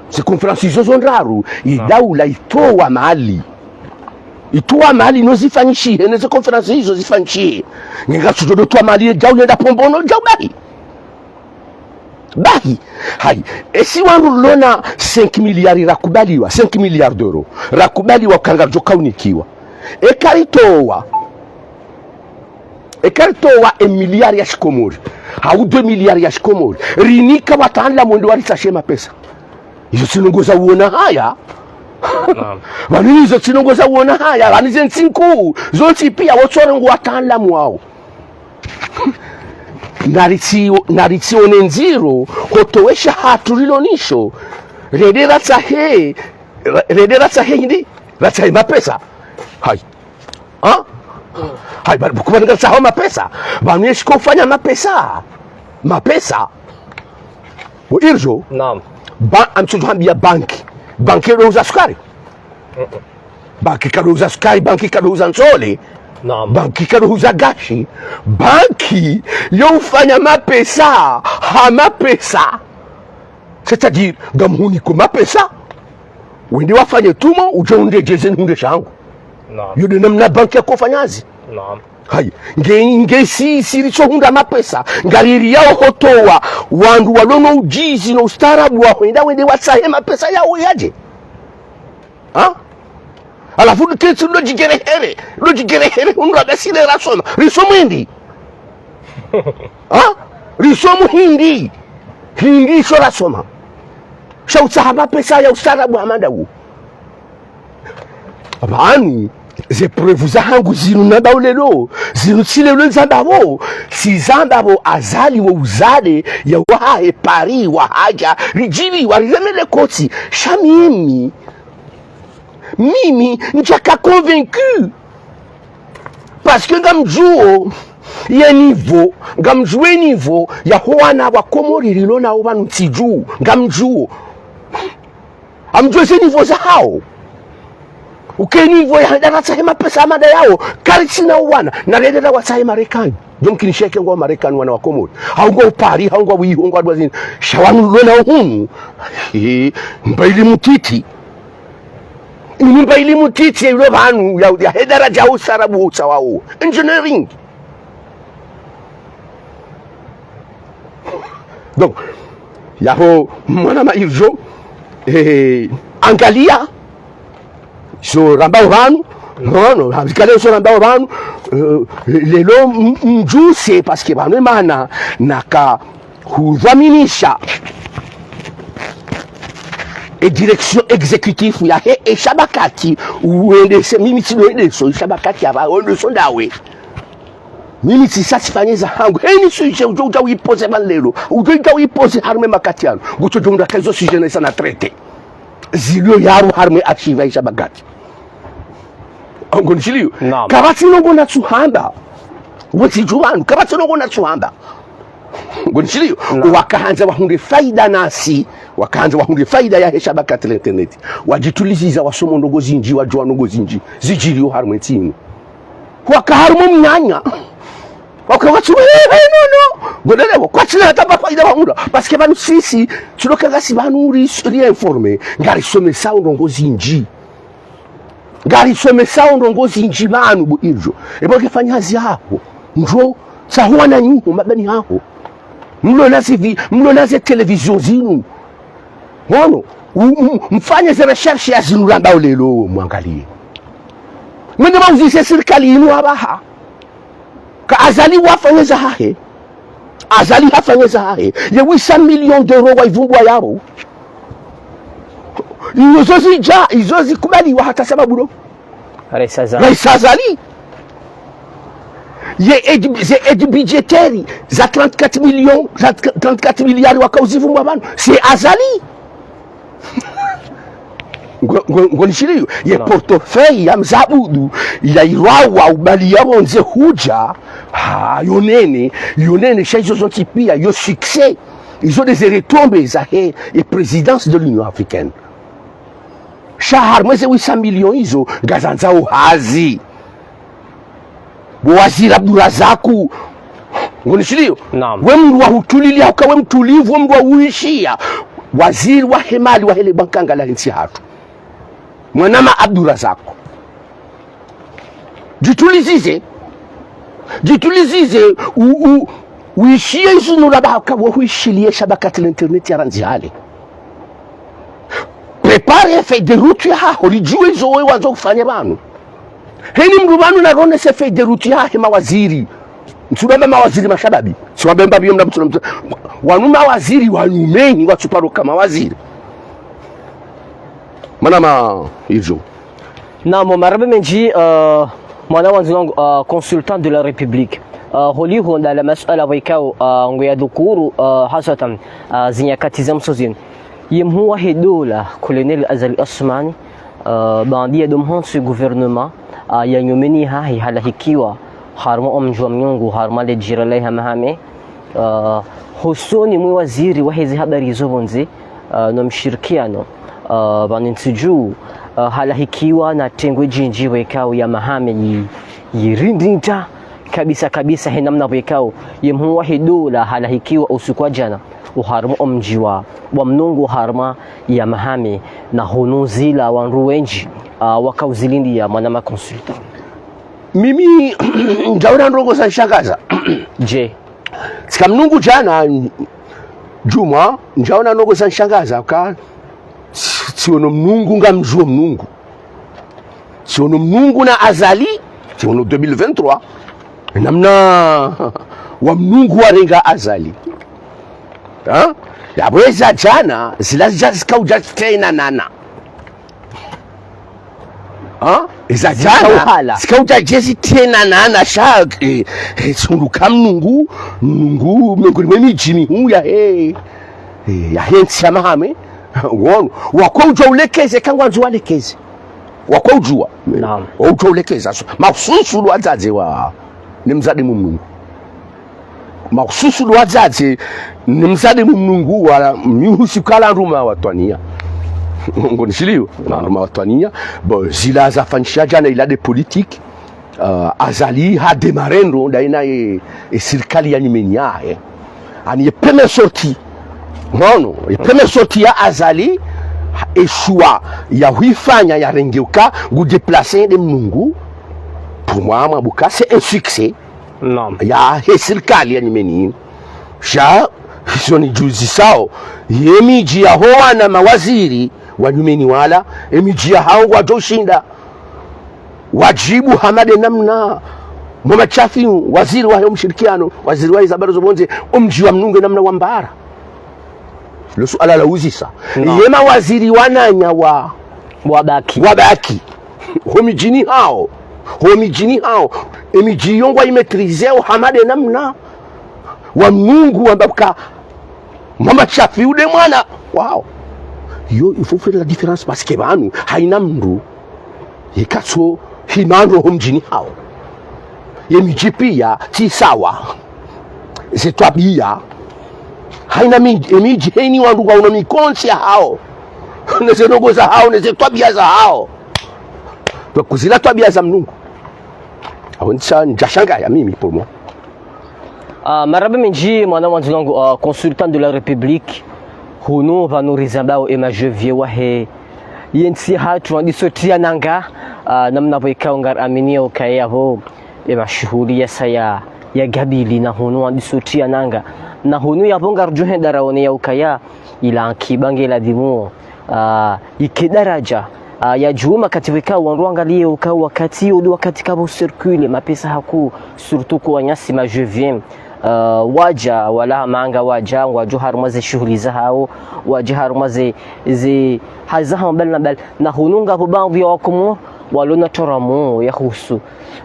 Ze conférence izo zo ndraru, i daula itowa mali. Itowa mali no zifanyishihe, ne ze conférence izo zifanyishihe. Nge ngatsudjo towa mali, jau yenda pombono, jau bahi. Bahi, hayi, esi wandru lona cinq milliards rakubaliwa, cinq milliards d'euros, rakubaliwa kanga djo kaunikiwa. Eka ritowa, eka ritowa e milliard ya shikomori, hau deux milliards ya shikomori, rinika wataanlamu wende waritsashe mapesa. Izo tsi ndrongo za uona haya. Naam. Pvanu izo tsi ndrongo za uona haya, pvanu ze ntsi nkuu, zontsi pia wotsorenga wataanlamu wao. Naritsi-, naritsione ndziro, hotowesha hatru rilo nisho, rende ratsahe, re-, rende ratsahe hindri, ratsahe mapesa. Hayi. Ha? Hayi, ba-, kuba ngaritsaho mapesa. Pvanu yeshi kofanya mapesa. Mapesa. Bo Irjo. Naam. Ba-, amtsudjo hambia banki. Banki ndo uza sukari. Mm-mm. Banki kado uza sukari, banki kado uza ntsole. Naam. Banki kado uza gashi. Banki yo ufanya mapesa, ha mapesa. C'est-à-dire, ngamhuniko mapesa, wende wafanye tumo, udje undedjeze nihundre shangu. Naam. Yo nde namna banki yako fanya hazi. Naam. Hayi, nge, nge si, si ritsohundra mapesa, ngariri yao hotowa, wandru walo no ujuzi no ustaarabu wa hwenda wende watsahe mapesa yao yadje. Ha? Halafu ketsi ndo djigerehere, ndo djigerehere, hundra basi le rasoma. Risomo hindri? Ha? Risomo hindri? Hindri isho rasoma? Sha utsaha mapesa ya ustaarabu hama nda uwo. Pvanu, ze preuves zahangu zinu nambao leo, zinu tsi leo nizambao, tsi zambao Azali wo uzade, ya wahahe Paris, wahadja, ridjiri, wariremele kotsi, sha mimi, mimi, ndjaka convaincu. Parce que ngamdjuo ye niveau, ngamdjuo ye niveau yaho wana wa Komori rilo nao pvanu ntsi dju, ngamdjuo. Ngamdjuo ze niveau zahao. Uka niveau ya hwenda ratsahe mapesa hama nda yao, karitsina wana, narende rawatsahe Marekani. Djo mkinisha eka ngwao Marekani wana wa Komori. Hau ngwao Paris, hau ngwao wiho, ngwao dwazini. Sha wanu rilo nao hunu. He, mba elimu ntiti. Inu mba elimu ntiti ya ilo pvanu ya, ya he daradja ya ustaarabu wo utsaha wao. Engineering. Donc, yapvo mwanama Irjo, eh, angalia, izo rambao pvanu, non, non, angalia izo rambao pvanu, eh, lelo m-, mdjuse, parce que pvanu emana, naka, hudhwaminisha e direction exécutive yahe e Shabakati, uendese, mimi tsi ndo endeso e Shabakati apva, uendeso ndawe. Mimi tsi sa tsifanye zahangu. Heni sujet udjo, udjo uipoze pvanu lelo. Udjo, udjo uipoze harumwa e makati yanu. Ngutso djo undra ka izo sujet na isa na traité. Zilio yaru harumwa e archive ya e Shabakati. Ngonishiliyo. Naam. Kapvatsi ndrongo natsuhamba. Wetsi dju pvanu. Kapvatsi ndrongo natsuhamba. Ngonishiliyo. Naam. Wakahandza wahundre faida nasi. Wakahandza wahundre faida yahe Shabakati la internet. Wadjituliziza wasomo ndrongo zindji, wadjuwa ndrongo zindji. Zidjiriyo harumwa entsi inu. Waka harumwa mnyanya. Waka watsu, eh, eh, non, non. Ngonelewa, kwatsina hata mba faida wahundra. Parce que pvanu sisi, tsi ndo ka ngasi pvanu ri, ri informé. Ngarisomesao ndrongo zindji. Ngarisomesao ndrongo zindji pvanu bo Irjo. Epvo kefanya hazi yaho. Ndjo, tsaha wananyaho, mabani haho. Mlo na zivi, mlo na ze télévision zinu. Wono, U- u- mfanye ze recherche ya zinu rambao leo, mwangalie. Mwende mwauzise sirikali inu apvaha. Ka Azali wafanye zahahe. Azali hafanye zahahe. Ye huit cents millions d'euros waivumbua yapvo. Izo zija, izo zikubaliwa hata sababu lo. Rais Azali. Rais Azali. Ye aide, ze aide budgétaire za trente-quatre millions, za trente-quatre milliards wakauzivumbua pvanu. C'est Azali. Ngo- ngo- ngonishiliyo ye portefeuille ya mze Abdou ya irwawa ubali ya pvondze huja. Ha, yo nene, yo nene, sha izo zontsi pia yo succès. Izo nde ze retombées zahe ye présidence de l'Union africaine. Sha harumwa ze huit cents millions izo ngazandzao hazi. Bo waziri Abdurazaku, ngonishiliyo. Naam. We mndru wa hutulilia, uka we mtulivu, we mndru wa uishia. Waziri wahe mali wahe le bankanga lahe ntsi hatru, mwanama Abdurazaku. Jitulizize. Jitulizize. U- u- uishie izo nuraba haka wo huishilie shabakati la internet ya randzi hale. Prépare feuille de route yahaho, ridjuwe izo we wandzo ufanye pvanu. Heni mndru pvanu naronese feuille de route yahe mawaziri. Ntsudamba mawaziri mashababi. Tsiwambe mbapvi yo mna mtsuna mtsuna. Wanu mawaziri wa nyumeni watsuparo ka mawaziri. Mwanama izo. Naam, marahaba mendji, eh, mwanawandzu wangu, eh, consultant de la République. Eh, holiho ndala masuala pvwaikao, eh, nguyadhukuru, eh, haswatan, eh, zinyakati za mwiso zinu. Ye mhuu wahe dola, Colonel Azali Assoumani, eh, baanda ya domhantsi gouvernement, eh, ya nyumeni hahe halahikiwa harumwa omdji wa Mnungu, harumwa le jira la Hamahame, eh, hosoni mwe waziri waheze habari zo pvondze, eh, no mshirikiano, eh, pvanu ntsi dju, eh, halahikiwa na tengwe djindji pvwaikao ya Hamahame yi- yirindinda kabisa kabisa he namna pvwaikao ye mhuu wahe dola halahikiwa usiku wa jana oharumwa omdji wa, wa Mnungu oharumwa ya Hamahame, na hunu zila wandru wendji, ah, wakauzilindia mwanama consultant. Mimi, ndjaona ndrongo zanishangaza. Je? Tsika Mnungu jana, djumwa, ndjaona ndrongo zanishangaza, ka tsi- tsiono Mnungu ngamdjuo Mnungu. Tsiono Mnungu na Azali, tsiono deux mille vingt-trois. Namna wa Mnungu warenga Azali. Ha? Yapvo eza jana, zila zija zikauja tsena nana. Ha? Eza jana, zikauhala. Zikauja djezi tsena nana sha, eh, eh, tsunduka Mnungu, Mnungu, miongoni mwe midji mihuu yahe, eh, yahe ntsi ya Hamahame. Wono, wakwaujua ulekeze, kangwandzo walekeze. Wakwaujua. Naam. Waujua ulekeza. So, mahususu ndo wadzadze wa, ne mzade mu Mnungu. Mahususu ndo wadzadze, ne mzade mu Mnungu wa, mihusi kala ndruma watwaniya. Ngonishiliyo, na ndruma watwaniya. Bo, zila zafanyisha jana ila nde politique. Ah, Azali ha démarrer ndo, ndaina ye, ye sirikali ya nyumeni yahe. Ani ye première sortie. Mwono, ye première sortie ya Azali, ha, ye choix ya huifanya ya rengeuka, ngu déplacer nde Mnungu, pour moi, mwabuka, c'est un succès. Naam. Yahe sirikali ya nyumeni. Sha, izo nidjuzisao, ye midji yaho wana mawaziri wa nyumeni wala, ye midji yahao ngwadjoshinda. Wadjibu hama nde namna. Mohamed Chafi, waziri wahe mshirikiano, waziri wahe ze habari zo pvondze, omdji wa Mnungu namna wambara. Lo suala la uzisa. Naam. Ye mawaziri wananya wa, wabaki. Wabaki. Ho midjini hao. Ho midjini hao. Ye midji yo ngwai maîtriseo hama nde namna. Wa Mnungu wamba ka Mohamed Chafi ude mwana wao. Yo, il faut faire la différence parce que pvanu, haina mndru yikatso hima ndro ho mdjini hawo. Ye midji piya tsi sawa. Ze twabiya. Haina mi-, ye midji heni wandru ngwauna mikontsi yahao. Ne ze ndrongoo zahao, ne ze twabiya zahao. Donc, zila twabiya za Mnungu. Aho ntsa, ndjashangaya mimi, pour moi. Ah, marahaba mendji, mwana wandzani wangu, ah, consultant de la République. Hunu pvanu rizambao ye majevier wahe ye ntsi yahatru wandiso tiya nanga, ah, namna pvo yikao ngaraminio ukaya yapvo ye mashuhuli yasaya yagabili na hunu wandiso tiya nanga. Na hunu yapvo ngarudjo henda raone ya ukaya yila nkiba nge ladhimuo Ah, ike daraja, ah, ya djuu makati weka wandru wangaliye uka wakati yo ndo wakati kabo circule mapesa hakuu, surtout kwa wananyasi ma je viens. Ah, wadja, wala manga wadja, ngwadjo harumwa ze shuhuli zahao, wadje harumwa ze, ze hazi zahao mbali na mbali. Na hunu ngapvo baadhwi ya wakomori walo na taramu ya husu.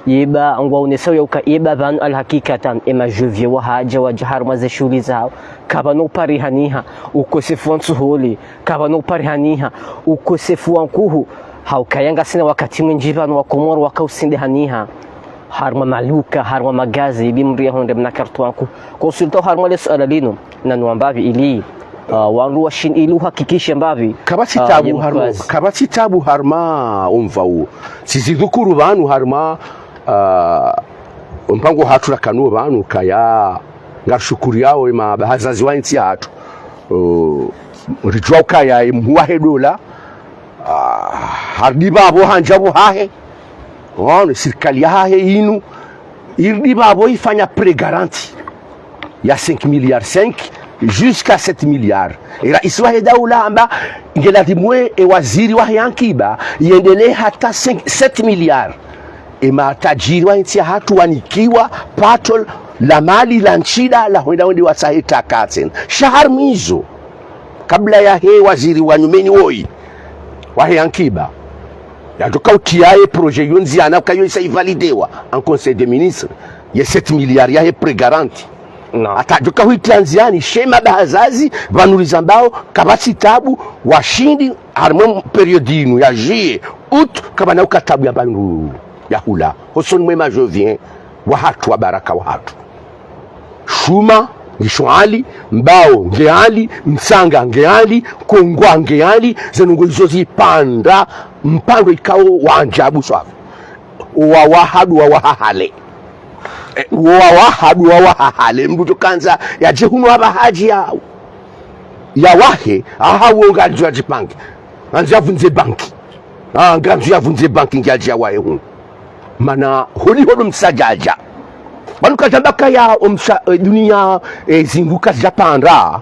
Yeba ngwaonesao ya uka, yeba pvanu alhakikatan, ema je viens wahadja, wadja harumwa ze shuhuli zahao. Kapvana uparihaniha, ukosefu wa ntsuhuli, kapvana uparihaniha, ukosefu wa nkuhu, ha ukaya ngasina wakati mwindji pvanu wakomori waka usindihaniha harumwa maluka, harumwa magazi, ibi mdru yahundre mna kartu wa nkuhu. Consultant harumwa le suala linu, nanu wambapvi ili, ah, wandru washin-, ili uhakikishe mbapvi, kapvatsi ah, tabu ye harumwa, mkazi. Kapvatsi tabu harumwa omva uwo. Sizidhukuru pvanu harumwa, ah, mpango hatru rakano pvanu kaya, ngarishukuriao ema bahazazi wa ntsi hatru. Oh, ridjuwa ukaya emhuu wahe dola, ah, harudi pvapvo handza pvo hahe. Ono, sirikali yahahe inu, irudi pvapvo ifanya prêt garanti ya cinq milliards cinq jusqu'à sept milliards. E raisi wahe daula hamba, ngeladhimu e waziri wahe ankiba, yendelee hata cinq, sept milliards. Ematajiri wa ntsi yahatru wanikiwa pato la mali la ntsida la hwenda wende watsahe taka tsena. Sha harumwa izo, kabla yahe waziri wa nyumeni woyi, wahe ankiba, yadjoka utiya ye projet yo ndziani, uka yo isa ivalidewa en conseil des ministres, ye sept milliards yahe prêt garanti. Naam. Ata djoka huitiya ndziani, she ema bahazazi, pvanu rizambao, kapvatsi tabu, washindi, harumwa période inu ya juillet, août, kapvana uka tabu ya pvanu ya hula. Hosoni mwe ma je viens wahatru, wa baraka wahatru. Shuma ngisho hali, mbao nge hali, mtsanga nge hali, kongwa nge hali, ze ndrongoo izo zipanda, mpando ikao wa ajabu swafi. Wa wahadu wa wahahale. Eh, wa wahadu wa wahahale. Mdru djo kandza yadje hunu hapva hadji ya, ya wahe, aha wo ngandzo yadjipange. Ngandzo yavundze banki. Ah, ngandzo yavundze banki nge yadje ya wahe hunu. Mana holiho ndo msadjadja. Pvanu kadjamba kaya omsa, eh, dunia, eh, zindru kazidjapanda.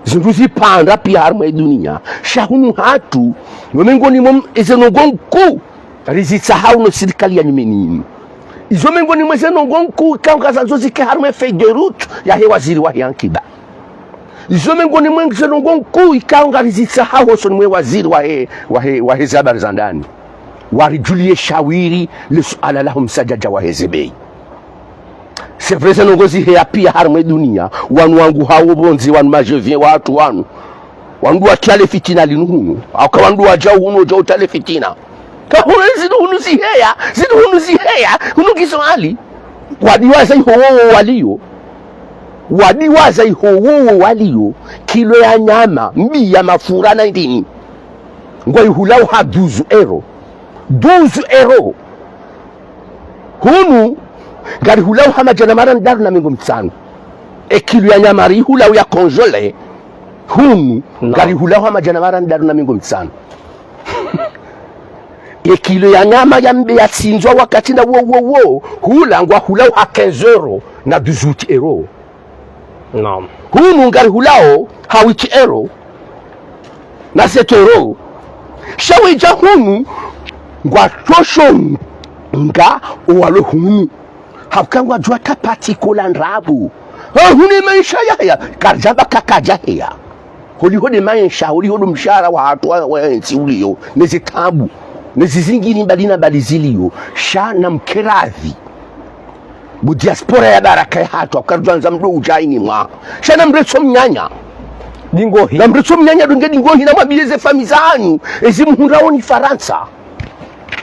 Zindru zipanda pia harumwa e dunia. Sha hunu hatru, yo mengoni mwa m-, eze ndrongoo nkuu rizitsahao no sirikali ya nyumeni inu. Izo mengoni mwa eze ndrongoo nkuu ikao ngazandzo zike harumwa e feuille de route yahe waziri wahe ankiba. Izo mengoni mwa eze ndrongoo nkuu ikao ngarizitsahao hosoni mwe waziri wahe, wahe, wahe ze habari za ndani. Waridjuliye shawiri le suala laho msadjadja wahe ze bei. C'est vrai, ze ndrongoo ziheya pia harumwa e dunia, wanu wangu hawo pvondze, wanu ma je viens wahatru wanu. Wandru watrale fitina linu hunu. Hauka wandru wadjao hunu, wadjao utrale fitina. Ka hunu zindru hunu ziheya, zindru hunu ziheya, hunu ngizo hali. Wadiwaza iho wowo waliyo. Wadiwaza iho wowo waliyo. Kilo ya nyama, mbi ya mafura na ndini. Ngwaihulao ha douze euros. Douze euros. Hunu, ngarihulao ha madjana mararu na mengo mitsanu. E kilo ya nyama rihulao ya congelé, hunu, naam, ngarihulao ha madjana mararu na mengo mitsanu. E kilo ya nyama ya mbe ya tsindzwa wakati na wo, wo, wo, hula ngwahulao ha quinze euros na dix-huit euros. Naam. Hunu ngarihulao ha huit euros na sept euros. Sha wedja hunu ngwatosho nga owalo hunu. Hauka ngwadjuwa tapati kola ndrabo. Ha, hunu e maesha yahaya. Karidjamba kakadjaheya. Holiho nde maesha, holiho ndo mshahara wahatru wa, wa ntsi uliyo. Ne ze tabu. Ne zizingiri mbali na mbali ziliyo. Sha namkeradhi. Bo diaspora ya baraka yahatru, hauka ridjwandza mdru udja ini mwa. Sha namretso mnyanya. Dingohi. Namretso mnyanya dunge dingohi, namwambiye ze famiyi zanyu, ezi muhundrao ni Farantsa.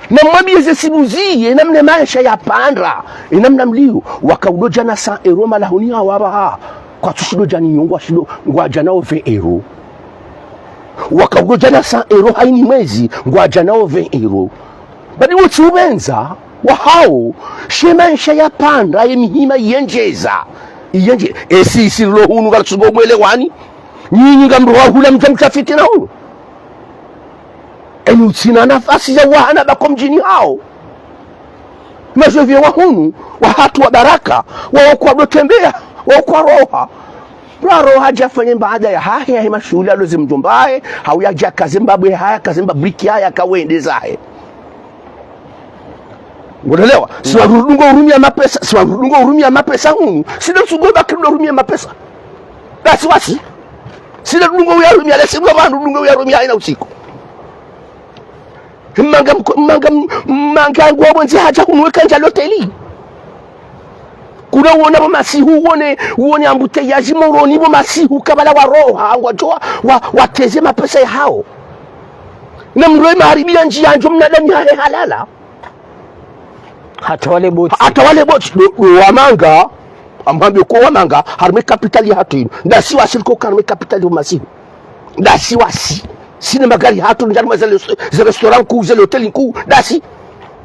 Namwambiye ze sibuziye, namna maesha yapanda, e namna mliyo, waka udodja na cent euros malahoni hawo apvaha. Kwatsu shindo dja ni nyongo shindo, ngwadja nao vingt euros. Waka udodja na cent euros ha ini mwezi, ngwadja nao vingt euros. Badi wotsi upvendza wahao, she maesha yapanda, ye mihima yendjeza. Yendje, esi isi rilo hunu karitsungo mwelewani. Nyinyi ngamdjo wahula mdja mtafiti na hunu. Enu utsina nafasi ya wahana bako mdjini hawo. Ma je viens wa hunu, wahatru wa baraka, wao kwadotembea, wao kwaroha. Mdru aroha yadje yafanye mbaada yahahe, yahe mashuhuli, yaloze mdjomba hahe, hau yadje yakaze mbabwe hahe, yakaze mbabriki hahe, yakawende zahe. Ngonelewa? Si wandru rudunga urumia mapesa, si wandru rudunga urumia mapesa hunu. Si ndo tsugo baki ndo urumia mapesa. Ndasi wasi. Si ndo rudunga uyarumia, lesi ndo wandru rudunga uyarumia hayina usiku. Manga mko-, manga m-, manga ngwabonzi hadja hunu weka ndja loteli. Kuna uona bo masihu, uone, uone ambouteillage Moroni bo masihu, kabla waroha, ngwadjo wa, wa, wateze mapesa yahao. Na mdru ye maharibi ya ndji yandjo mnadamu hahe halala. Hata wale boti. Hata wale boti. Ndo, ndo wamanga, amwambie ko wamanga, harumwa ye capitale yahatru yinu. Ndasi wasi riko harumwa ye capitale bo masihu. Ndasi wasi. Sina magari yahatru, ndjani mwa ze res-, ze restaurant nkuu, ze loteli nkuu. Ndasi.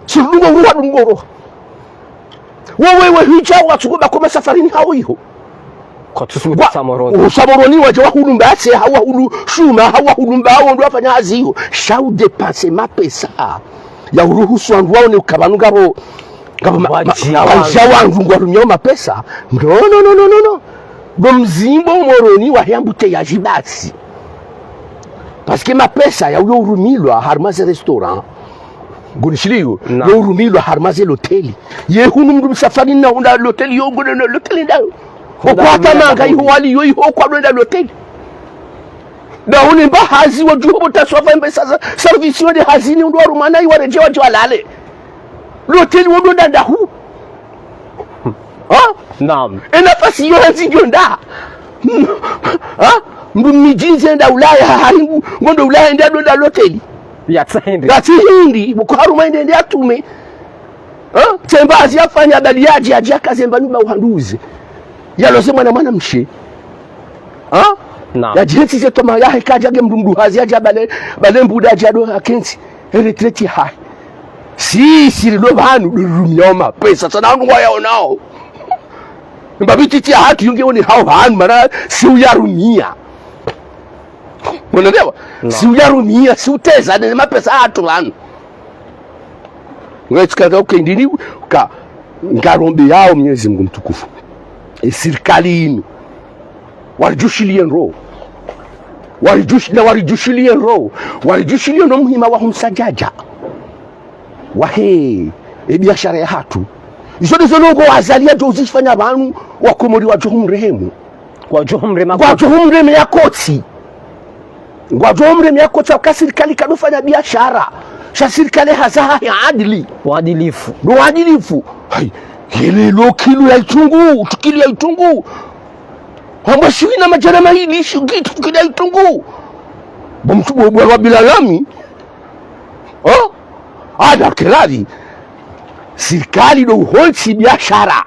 Si rudunga uroha, rudunga uroha. Wewe, wewe hidja watsugo bako masafarini hao iho. Kwatsusu mwa, kusa Moroni. Usa Moroni wadje wahulu mbase, hau wahulu shuma, hau wahulu mbao, ndo wafanya hazi iyo. Sha udépenser mapesa. Ya uruhusu wandru waone ukaya pvanu ngapvo, ngapvo ma-, ma-, wadji ma-, wadji wandru ngwarumiao mapesa. No, no, no, no, no, no. Ndo mzimbo Moroni wahe ambouteillage basi. Parce que mapesa ya uyo urumilwa harumwa ze restaurant. Ngonishiliyo, na yo urumilwa harumwa ze loteli. Ye hunu mdru msafari na hunda loteli yo, ngone na loteli ndayo. Hunda okwata manga iho wali yo iho kwa ndo enda loteli. Na hunu mba hazi wadjuho bo taswafa mbe sasa, service yo nde hazini ndo warumana iwaredje wadje walale. Loteli wo ndo nda ndahu. Ha? Naam. Ye nafasi yo hazi yo nda. Ha? Mdru midjini ze nda Ulaya, haringu, ngondo Ulaya nda ndo nda loteli. Yatsi hindri. Yatsi hindri, buko harumwa ende, ende yatume. Ha? Tsemba hazi yafanya bali yadje, yadje yakaze mba nuba uhanduze. Yaloze mwana mwanamshe. Ha? Naam. Yadje hentsi ze toma yahe kadja nge mdru mdru hazi yadje bale, bale mbuda yadje ndo hakentsi. Ye retraite yahahe. Si, si rilo pvanu, ndo rumiao mapesa, sana wandru ngwayaonao. Mba mititi yahatru yo nge one hao pvanu, mana si uyarumia. Mwanelewa? Naam. Si uyarumia, si uteza, ne mapesa yahatru pvanu. Nge tsikanga uke ndini, ka, ngarombeao Mwenyezi Mungu mtukufu. Ye sirikali yinu. Waridjushiliye ndro. Waridjush-, na waridjushiliye ndro. Waridjushiliye ndro muhima waho msadjadja. Wahe, ye biashara yahatru. Izo ndezo ndrongoo Azali yadjo uzifanya pvanu, Wakomori wadjo humrehemu. Ngwadjo humrema kotsi. Ngwadjo humrema ya kotsi. Ngwadjo humrema ya kotsi, hauka sirikali kadjofanya biashara. Sha sirikali hazi hahe adili. Uadilifu. Ndo uadilifu. Hayi, yele lo kilo ya itrungu, tu kilo ya itrungu. Hamba shiwi na madjana mayili, shi kitu kilo ya itrungu. Bo mtru bo, bo, wa bila lami. Oh? Ada kirari. Sirikali ndo uhontsi biashara.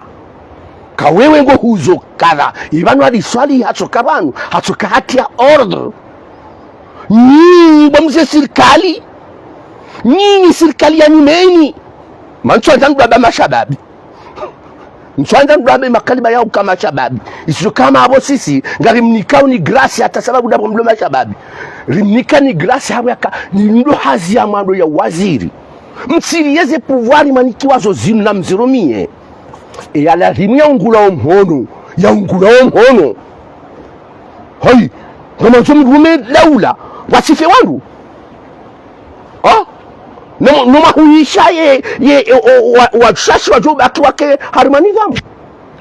Ka wewe ngohuzo kadha. Ipvanu aliswali hatsoka pvanu. Hatsoka hata ordre. Nyinyi bo mze sirikali. Nyinyi sirikali ya nyumeni. Mantswa ndzangu baba mashababi. Ntswandza ndwambe makaliba yao hama shababi. Isiyo hama apvo sisi, ngarimnikao ni grâce hata sababu ndapvo mlo mashababi. Rimnika ni grâce hapvo yaka, ni ndo hazi ya mwando ya waziri. Mtsiri yeze pouvoir manikiwa zo zinu na mzirumie. E ya lazimu ya ungula omhono, ya ungula omhono. Hayi, ngamandzo mrume daula, wasife wandru. Ha? No, no mahuisha ye, ye, o, o, wa, washashi wadjo baki wake harumwa nidhamu.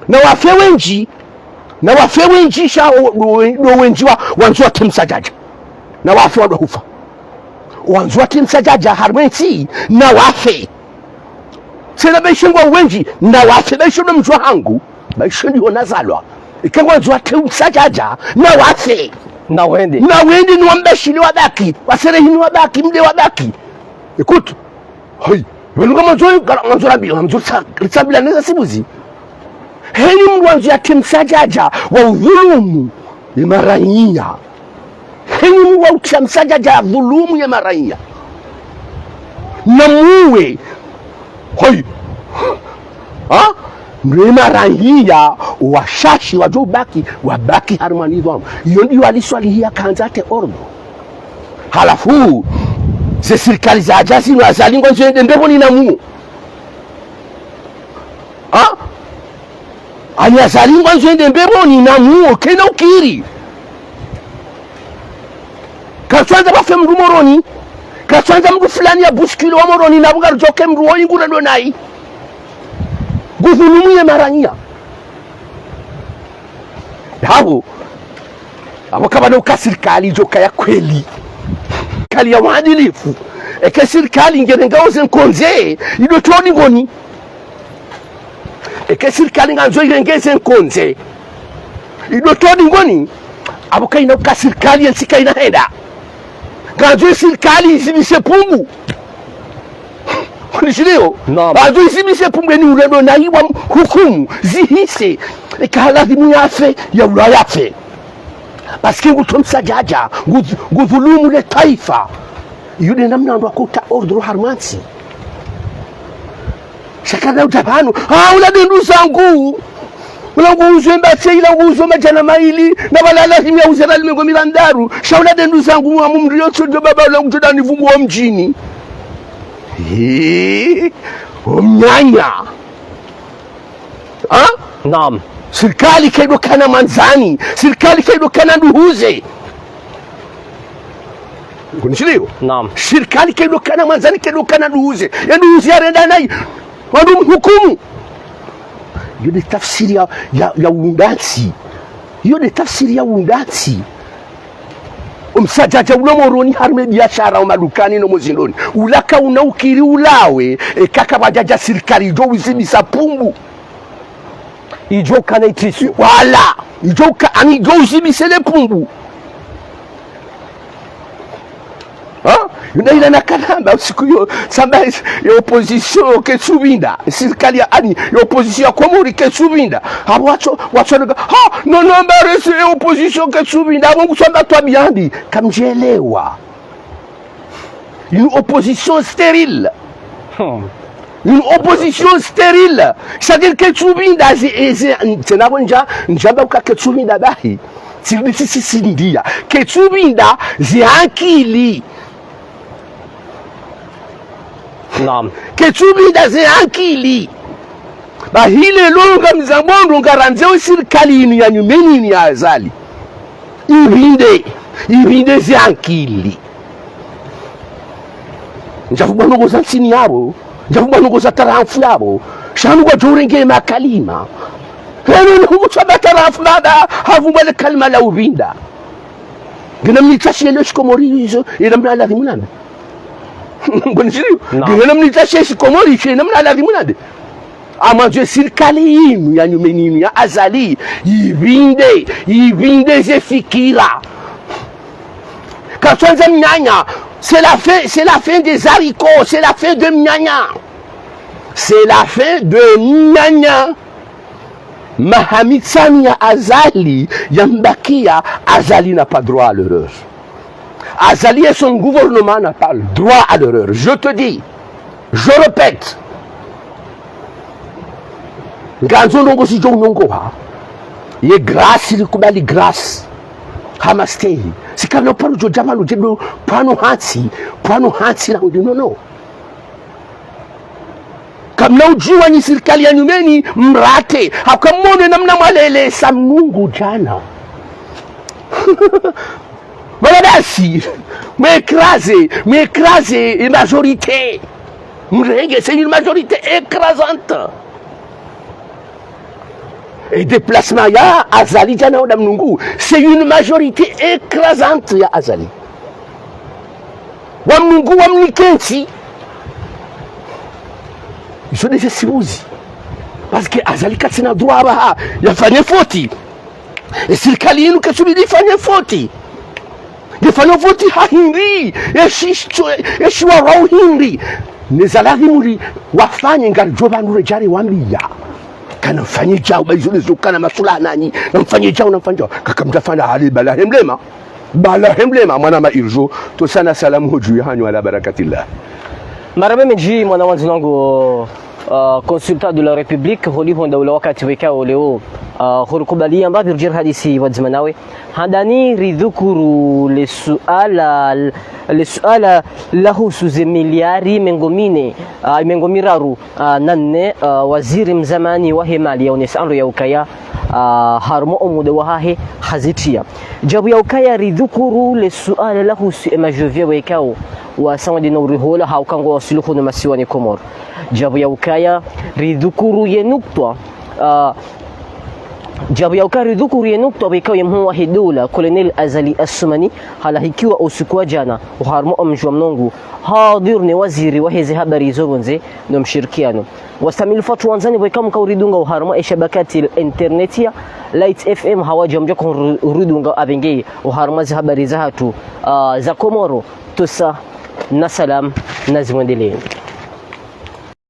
Na wafe wendji, na wafe wendji sha o, o, o wendji wa, wandzo wake msadjadja. Na wafe wandru hufa. Wandzo wake msadjadja harumwa entsi, na wafe. Tsena baishe ngwa wendji, na wafe, baishe ndo mdji wahangu, baishe ndiho nazalwa. Ike ngwandzo wake msadjadja, na wafe. Na wende. Na wende ni wambeshile wabaki, waserehi ni wabaki, mde wabaki. Écoute, hayi, wenu ngamandzo, ngamandzo rambi, ngamandzo sa, ritsambila neza sibuzi. Heni mdru wandzo yake msadjadja, wa udhulumu, ye maraiya. Heni mdru wa utria msadjadja ya dhulumu ye maraiya. Na muwe. Hoi. Ha? Mwe maraiya, washashi wadjo baki, wabaki harumwa nidhamu. Iyo ndiyo aliswalihi ya handza ate ordre. Halafu, ze sirikali zadja zinu Azali ngwandzo yende mbepvoni na muwe. Ha? Ani Azali ngwandzo yende mbepvoni na muo, kayina ukiri. Katsandza pvafe mndru Moroni. Katsandza mndru fulani ya bouscule wa Moroni, na pvo ngaridjo ke mndru wo ingure ndo nayi. Ngudhulumu ye maranya. Hapvo, hapvo kapvana uka sirikali idjo ka ya kweli. Sirikali ya uadilifu. Eka sirikali ngerengao ze nkondze, ido toni ngoni. Eka sirikali ngandzo irenge ze nkondze, ido toni ngoni. Hapvo kayina uka sirikali yentsi kayina henda. Ngandzo sirikali izibise pumbu. Nishiliyo. Naam. Ngandzo izibise pumbu, eni urendo na iwa hukumu zihise. Eka lazimu yafe, ya ula yafe. Parce que nguto msadjadja, ngudh-, ngudhulumu le twaifa. Iyo nde namna wandru wakotsaha ordre harumwa ntsi. Sha kana udja pvanu, ah, ula nde nduza ngu. Ula nguuzo embatse, ula nguuzo madjana mayili, na pvala lazimu yauze rali mengo mirandaru. Sha ula nde nduza ngu, wa mumri yotso ndo baba, ula ngudjo dani vumbu wa mdjini. Hii, omnyanya. Ha? Naam. Sirikali kayidjo kana mwandzani, sirikali kayidjo kana nduhuze. Ngunishiliyo? Naam. Sirikali kayidjo kana mwandzani, kayidjo kana nduhuze. Ye nduhuze yarenda nayi, wandru mhukumu. Iyo nde tafsiri ya, ya, ya undantsi. Iyo nde tafsiri ya undantsi. Omsadjadja ulo Moroni harumwa biashara, omadukani no mozindroni. Ula kawuna ukiri ulawe, eka kapvadjadja sirikali idjo uzibisa pumbu. Idjo kana itrisu. Wala, idjo ka-, ani idjo uzibise le pumbu. Ha? Yuna ila na kanamba usiku yo, samba is-, ya opposition ketsupvinda. Sirikali ya ani, ya opposition ya Komori ketsupvinda. Hapvo watso, watso neka, ha, non, non, mba resi ya opposition ketsupvinda. Hapvo ngusamba twabiya ndi, kamdjelewa. Une opposition stérile. Hmm. Une opposition stérile. C'est-à-dire ketsupvinda zi, zi, tsena pvo ndja, ndjamba uka ketsupvinda bahi. Tsi, tsi, tsi, tsi, ndiya. Ketsupvinda ze ankili. Naam. Ketsupvinda ze ankili. Bahi lelo ngamzambo ndo ngarandzo sirikali inu ya nyumeni inu ya Azali ipvinde, ipvinde ze ankili. Ndjapvo bwana ngoza ntsini yapvo, ndjapvo bwana ngoza taramfu yapvo. Sha nu kwadjo urenge makalima. Heno ni hukutswa ba taramfu baba, hapvo mbwale kalima la upvinda. Ngena mnitsashi yelo shikomori izo, yena mna lazimu nambe. Ngunishiliyo? Naam. Ngena mnitsashi shikomori izo, yena mna lazimu nambe. Amwandzo sirikali inu ya nyumeni inu ya Azali, ipvinde, ipvinde ze fikira. Katsandza mnyanya, c'est la fin, c'est la fin des haricots, c'est la fin de mnyanya. C'est la fin de mnyanya. Maha mitsanu ya Azali yambakiya, Azali n'a pas droit à l'erreur. Azali et son gouvernement n'a pas le droit à l'erreur. Je te dis, je répète. Ngandzo ndrongoo zidjo unongoha. Ye grâce, likubali grâce. Hama stehi. Sika no paro djo djama lo djedo pvanu hantsi, pvanu hantsi na undi, non, non. Kamna udjuwa nyi sirikali ya nyumeni, mrate. Haka mone namna mwalelesa Mnungu djana. Voilà basi. Mwécrasé, mwécrasé, une majorité. Mrenge, c'est une majorité écrasante. Et déplacement ya Azali djana oda Mnungu, c'est une majorité écrasante ya Azali. Wa Mnungu wamnike ntsi. Izo nde ze sibuzi. Parce que Azali katsina droit apvaha yafanye faute. E sirikali inu ketsubidi ifanye faute. Ngefanye faute ha hindri, eshi, eshi wa wau hindri. Neza lazimu ri wafanye ngaridjo pvanu redjari wambiya. Kana mfanye djau, ba izo ndezo kana masula nanyi. Na mfanye djau, na mfanye djau. Kaka mtafanya hali bala hemlema. Bala hemlema, mwana ma irjo. Tosana salamu hodju ya hanyu ala barakatillah. Marahaba mendji, mwana wandzu nangu. Uh, consultant de la République, holiho nda ula wakati wekao leo, uh, hurikubaliya mbapvi ridjeri hadisi pvadzima nawe. Handani ridhukuru le suala, le suala lahusu ze miliari mengo mine, uh, mengo miraru, uh, na nne, uh, waziri mzamani wahe mali yaonesa ndo ya ukaya, uh, harumwa omuda wahahe hazitriya. Djabu ya ukaya ridhukuru le suala lahusu emadjovie wekao wasangwa ndeno urihola hauka ngwawaswilu hunu masiwani Komoro. Djabu ya ukaya ridhukuru ye nukta, ah, djabu ya ukaya ridhukuru ye nukta wekao ye mhuu wahe dola, Colonel Azali Assoumani, halahikiwa usiku wa djana oharumwa omdji wa Mnongu, hadhir ne waziri waheze habari zo pvondze no mshirikiano. Wastamilifu watru wandzani wekao mkao ridunga oharumwa eshabakati internet ya Light F M, hawadja mdja ko ru-, ridunga apvenge oharumwa ze habari zahatru, ah, za Komoro. Tusa na salam na zimwendelee.